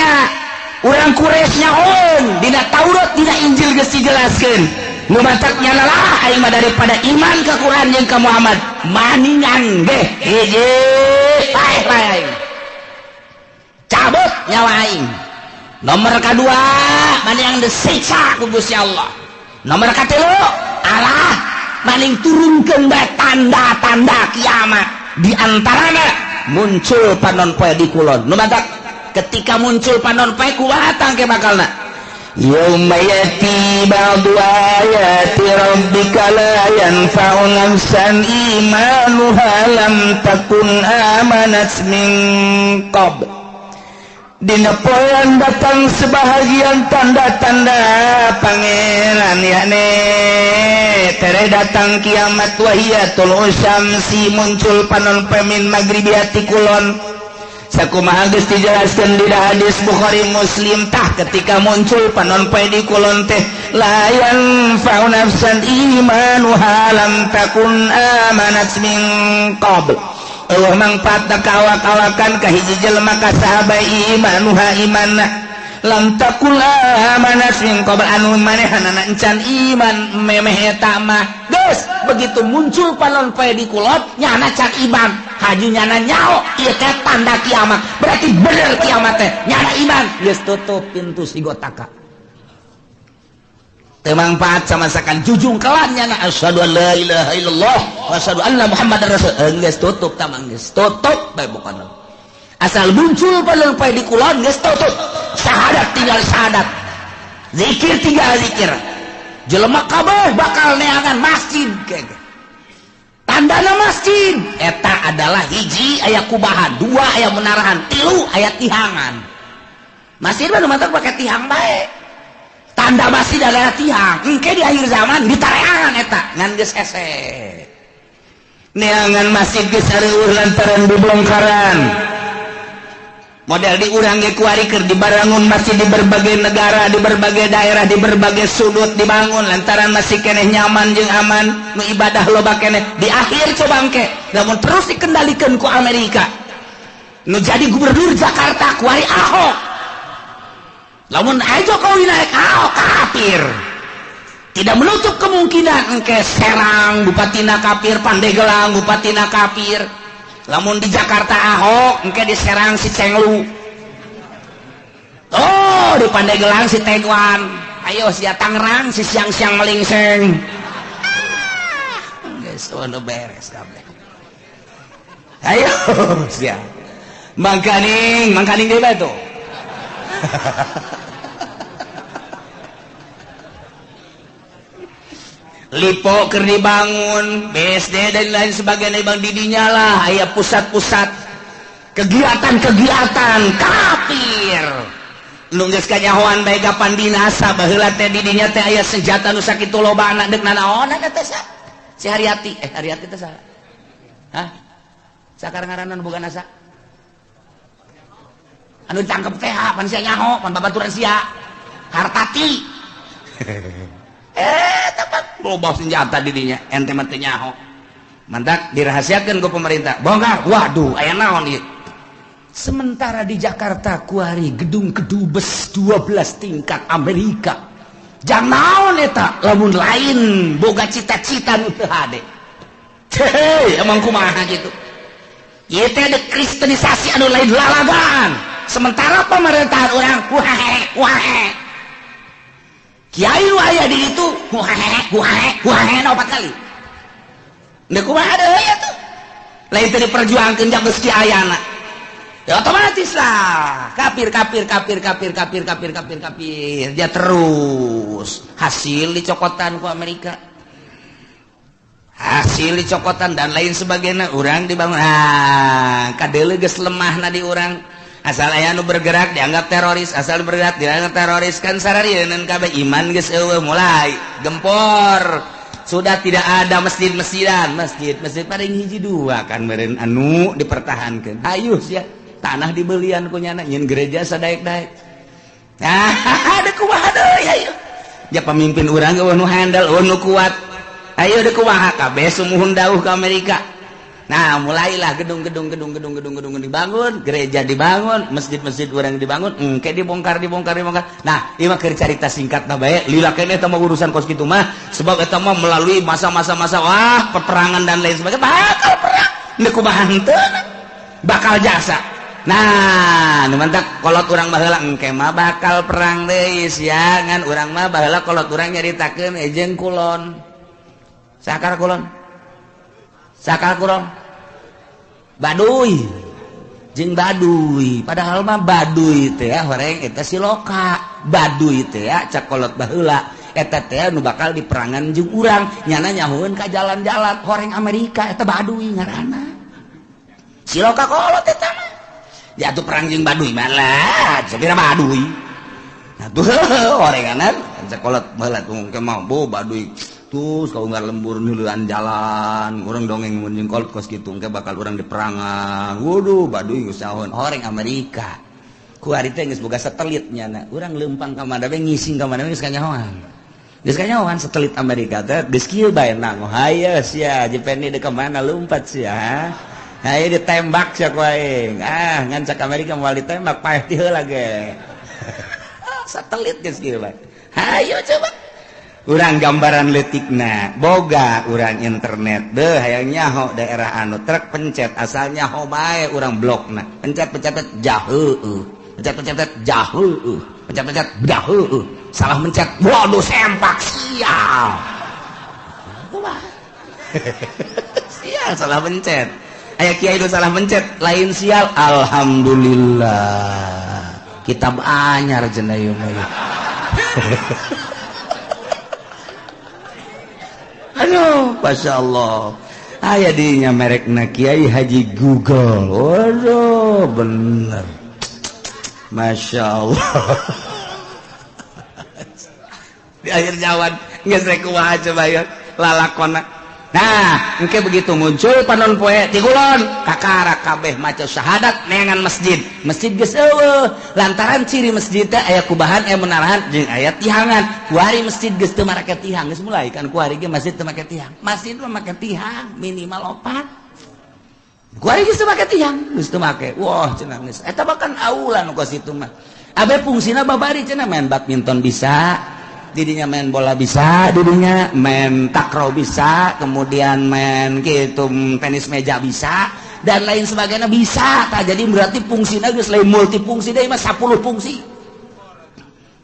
Urang Quraisy nyahoeun dina Taurat dina Injil geus dijelaskeun. Nu matak nyalalah aing mah daripada iman ka Quran jeung ka Muhammad, maningan ge hiji paeh bae aing. Cabut nyawa aing. Nomor kedua, maning disiksa ku Gusti Allah. Nomor katilu, Allah maning turunkeun bae tanda-tanda kiamat. Di antarana muncul panon poe di kulon. Nu matak ketika muncul panon poe kumaha tangke bakalna? Yauma yati ba'du ayati rabbika la yanfa'u nafsan imanuha lam takun amanat min qabl. Dina poean datang sebahagian tanda-tanda pangeran yakni tere datang kiamat wahiyatul usyamsi muncul panon poe min magribiati kulon. Sakumaha geus dijelaskeun di hadis Bukhari Muslim. Tah ketika muncul panon poe di kulon teh la yanfa'u nafsan imanuha lam takun amanat min qabl. Eueuh mangfaatna ka awak-awakan ka hiji jelema ka saha bae imanuha imanna lam takun amanat min qabl anu manehanana encan iman memeh eta mah. Geus begitu muncul panon poe di kulon nyana can iman, haju nyana nyao ieu teh tanda kiamat. Berarti bener kiamat teh nyana iman. Geus tutup pintu sigotaka. Teu mangfaat samasakan jujung kelan nyana asyhadu an la ilaha illallah wa asyhadu anna muhammadar rasul. Geus tutup tamang geus tutup bae pokona. Asal muncul panon poe di kulon geus tutup. Syahadat tinggal syahadat. Zikir tinggal zikir. Jelema kabeh bakal neangan masjid kege. Tandana masjid eta adalah hiji aya kubahan, dua aya menarahan, tilu aya tihangan. Masjid mah nu mantak pake tihang bae. Tanda masjid adalah tihang. Engke di akhir zaman ditareangan eta ngan geus hese. Neangan masjid geus areueuh lantaran dibongkaran. Model di urang ge kuari keur dibarangun masih di berbagai negara, di berbagai daerah, di berbagai sudut dibangun lantaran masih keneh nyaman jeung aman, nu ibadah loba keneh. Di akhir coba engke, lamun terus dikendalikan ku Amerika. Nu jadi gubernur Jakarta kuari Ahok. Lamun aja Jokowi naik Ahok kafir. Tidak menutup kemungkinan engke Serang bupatina kafir, Pandeglang bupatina kafir. Lamun di Jakarta Ahok engke di Serang si Cenglu, oh di Pandeglang si Tegwan, ayo sia Tangerang si siang-siang melingseng. Geus ono beres kabeh. Ayo sia. Mangkaning, mangkaning deui bae tuh. Lipo keur dibangun, BSD dan lain sebagainya bang didinya lah aya pusat-pusat kegiatan-kegiatan kafir. Nu geus kanyahoan bae kapan binasa baheula teh didinya teh aya senjata nu sakitu lobana deuk nanaonan teh sa. Si Haryati, Haryati teh saha? Hah? Sakar ngaranna nu boga nasa? Anu ditangkep teh pan sia nyaho, pan babaturan sia. Hartati. Tepat loba senjata didinya ente mah teu nyaho. Mantak dirahasiakeun ku pemerintah. Bongkar. Waduh, aya naon ieu? Sementara di Jakarta kuari gedung kedubes 12 tingkat Amerika. Jang naon eta lamun lain boga cita-cita nu teu hade. Hei, emang kumaha kitu? Ieu teh ada kristenisasi anu lain lalagaan. Sementara pemerintahan urang wae wae. Kiai nu aya di ditu wae wae wae opat kali. Deuk kumaha deui atuh? Lain teh diperjuangkeun jang geus kiayana. Ya otomatis lah kafir kafir kafir kafir kafir kafir kafir kafir dia terus hasil dicokotan ku Amerika, hasil dicokotan dan lain sebagainya. Urang dibangun kadeuleu geus lemahna di urang. Asal aya nu bergerak dianggap teroris, asal bergerak dianggap teroris kan sararieun kabeh iman geus eueuh mulai gempor. Sudah tidak ada masjid-masjidan, masjid-masjid paling hiji dua kan meureun anu dipertahankeun. Ayo sia tanah dibelian ku nyana nyeun gereja sadaek-daek. Nah, deuk kumaha deui ayo. Ya pemimpin urang eueuh nu handal, eueuh nu kuat. Ayo deuk kumaha kabeh sumuhun dauh ka Amerika. Nah, mulailah gedung-gedung gedung-gedung gedung-gedung dibangun, gereja dibangun, masjid-masjid urang dibangun, engke dibongkar dibongkar dibongkar. Nah, ieu mah keur carita singkatna bae, lila keneh eta mah urusan kos kitu mah, sebab eta mah melalui masa-masa masa wah peperangan dan lain sebagainya, bakal perang. Deuk kumaha henteu bakal jasa. Nah, nu mantak kolot urang baheula engke mah bakal perang deui sia, ngan urang mah baheula kolot urang nyaritakeun jeung kulon. Sakar kulon. Sakar kulon. Baduy jeung Baduy, padahal mah Baduy teh horeng eta siloka. Baduy teh cak kolot baheula eta teh nu bakal diperangan jeung urang, nyana nyahoeun ka jalan-jalan horeng Amerika eta Baduy ngaranna. Siloka kolot eta mah. Ya atuh perang jeung Baduy mah lah, sapira Baduy. Nah tuh horenganan cak kolot baheula tuh engke mah bo Baduy. Terus kalau nggak lembur nuluan jalan, orang dongeng mun jeung kolot kos kitu engke bakal urang diperangan. Waduh, Baduy geus nyahoeun horeng Amerika. Ku ari teh geus boga satelit nyana. Urang leumpang ka mana we ngising ka mana we geus kanyahoan. Geus kanyahoan satelit Amerika teh geus kieu bae nang. Hayo sia, Jepeni deuk ka mana lumpat sia. Hayo ditembak sia ku aing. Ah, ngan cak Amerika moal ditembak paeh ti heula ge. Satelit geus kieu bae. Hayo coba. Urang gambaran leutikna boga urang internet deh hayang nyaho daerah anu truk pencet asal nyaho bae urang blokna pencet pencet jaheueuh pencet pencet jaheueuh pencet pencet jaheueuh salah mencet waduh sempak sial kumaha sial salah mencet aya kiai nu salah mencet lain sial alhamdulillah kitab anyar cenah ieu mah. Aduh, Masya Allah. Aya dinya merekna Kiai Haji Google. Waduh, bener. Masya Allah. Di akhir zaman geus rek kumaha coba ya lalakona. Nah, engke begitu muncul panon poe ti kulon, kakara kabeh maca syahadat neangan masjid. Masjid geus eueuh, lantaran ciri masjid teh aya kubahan, aya menarahan jeung aya tihangan. Kuari masjid geus teu marake tihang, geus mulai kan kuari ge masjid teu make tihang. Masjid mah make tihang minimal 4. Kuari geus teu make tihang, geus teu make. Wah, cenah geus. Eta bahkan aula nu kos itu mah. Abe fungsina babari cenah main badminton bisa, didinya main bola bisa, didinya main takraw bisa, kemudian main gitu tenis meja bisa, dan lain sebagainya bisa. Tak jadi berarti fungsinya geus lain multifungsi deui mah 10 fungsi.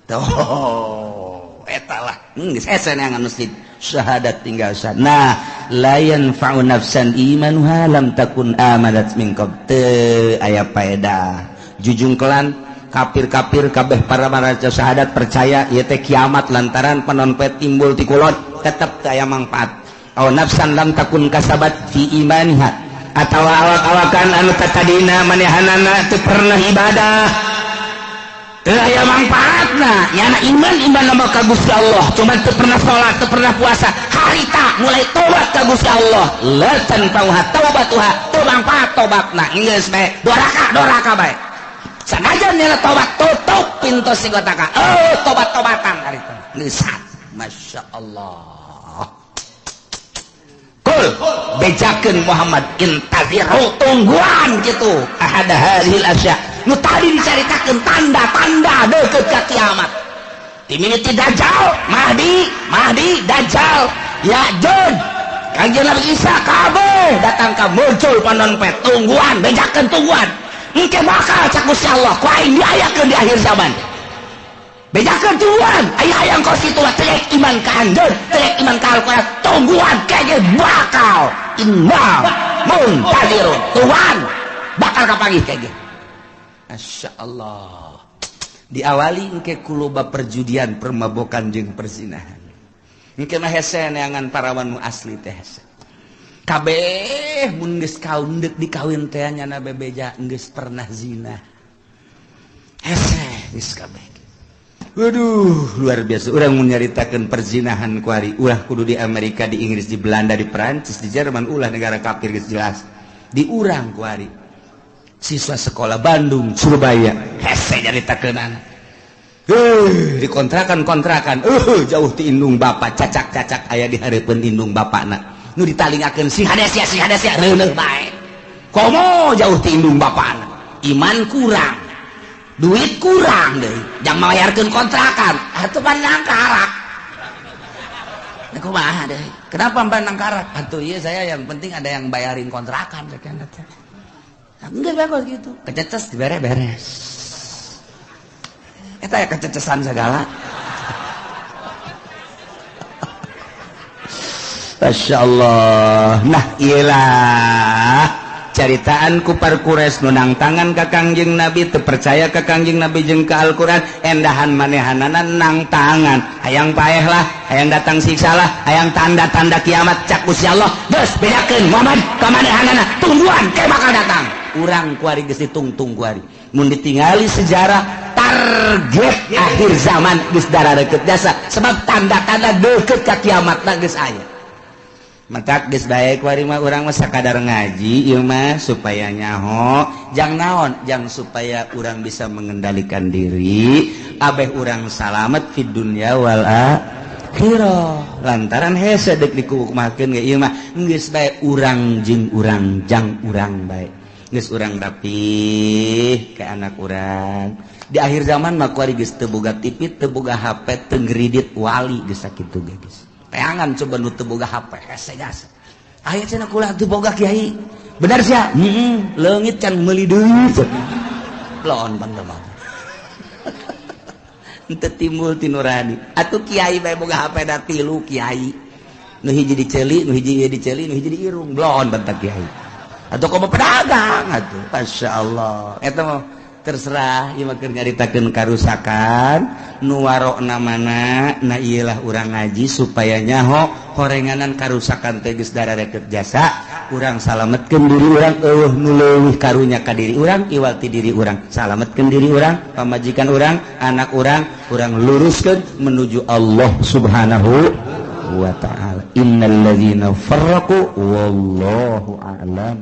Tuh, eta lah. Geus hese neangan masjid. Syahadat tinggal sah. Nah, la yanfa'u nafsan imanuha lam takun amanat min qabl. Teu aya paedah. Jujungkelan kafir-kafir kabeh para maraca syahadat percaya ieu teh kiamat lantaran panon poe timbul ti kulon tetep teu aya mangfaat. Aw nafsan lam takun kasabat fi imaniha atawa awak-awakan anu tatadina manehanana teu pernah ibadah teu aya mangfaatna nyana iman iman nama ka Gusti Allah cuman teu pernah salat teu pernah puasa harita mulai tobat ka Gusti Allah la tanfa'uha taubatuha teu mangfaat tobatna geus bae doraka bae sanajan nyana tobat tutup pintu sing kotaka oh tobat-tobatan harita geus. Masya Allah. Kul bejakeun Muhammad intaziru tungguan gitu ahada hadhil asya nu tadi dicaritakeun tanda-tanda deukeut ka kiamat timimiti Dajjal Mahdi Mahdi Dajjal Ya'juj Kangjeng Nabi Isa kabeh datang ka muncul panon poe tungguan bejakeun tungguan engke bakal cak Gusti Allah ku aing diayakeun di akhir zaman bejakeun tungguan aya hayang kos kitu mah telek iman ka anjeun telek iman ka Al-Qur'an tungguan kege bakal inna muntazirun tungguan bakal kapanggih kege. Masya Allah. Diawali engke ku loba perjudian permabokan jeung perzinahan engke mah hese neangan parawan nu asli teh hese kabeh mun geus kaun deuk dikawin teh nyana bebeja geus pernah zina hese geus kabeh. Waduh, luar biasa. Urang mun nyaritakeun perzinahan kuari ulah kudu di Amerika, di Inggris, di Belanda, di Perancis, di Jerman, ulah negara kafir geus jelas. Di urang kuari siswa sekolah Bandung, Surabaya, hese nyaritakeunana. Di kontrakan-kontrakan, jauh ti indung bapak, cacak-cacak aya di hareupeun indung bapakna. Nu ditalingakeun sing hade sia reuneuh bae. Komo jauh ti indung bapakna. Iman kurang, duit kurang deui, jang mayarkeun kontrakan, atuh pan nangkarak. Nah, kumaha deui? Kenapa mbak nangkarak? Atuh ieu saya yang penting ada yang bayarin kontrakan sakieu teh. Enggak bagus gitu. Kececes dibere beres. Eta ya kececesan segala. Masya Allah. Nah iyalah caritaan kupar kures nunang tangan ka Kangjeng Nabi teu percaya ka Kangjeng Nabi jeung ka Al-Qur'an endahan manehanana nang tangan hayang paeh lah hayang datang siksa lah hayang tanda-tanda kiamat cak Gusti Allah geus bedakeun Muhammad ka manehanana tungguan ke bakal datang urang kuari geus ditungtung kuari mun ditingali sejarah target akhir zaman geus darareukeup jasa sebab tanda-tanda deukeut ka kiamatna geus aya. Matak geus bae kuari mah urang mah sakadar ngaji ieu mah supaya nyaho jang naon jang supaya urang bisa mengendalikan diri abeh urang salamet fid dunya wal akhirah lantaran hese deuk dikukumakeun ge ieu mah geus bae urang jeung urang jang urang bae geus urang rapih ke anak urang di akhir zaman mah kuari geus teu boga TV teu boga HP teu ngredit wali geus sakitu ge geus teangan coba nu teu boga HP hese jasa aya cenah kula teu boga kiai bener sia heeh leungit can meuli deui lon pan mah henteu timbul ti nurani atuh kiai bae boga HP da tilu kiai nu hiji diceuli nu hiji ieu diceuli nu hiji diirung blon bentak kiai atuh komo pedagang atuh masyaallah eta mah terserah ieu mah keur nyaritakeun karusakan nu warokna mana nah ieu lah urang ngaji supaya nyaho horenganan karusakan teh geus dararekeut jasa urang salametkeun diri urang eueuh nu leuwih karunya ka diri urang iwal ti diri urang salametkeun diri urang pamajikan urang anak urang urang luruskeun menuju Allah Subhanahu wa ta'ala. Innalladzina farraqu, wallahu a'lam.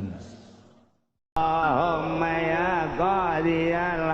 Allahumma ya qadiyal.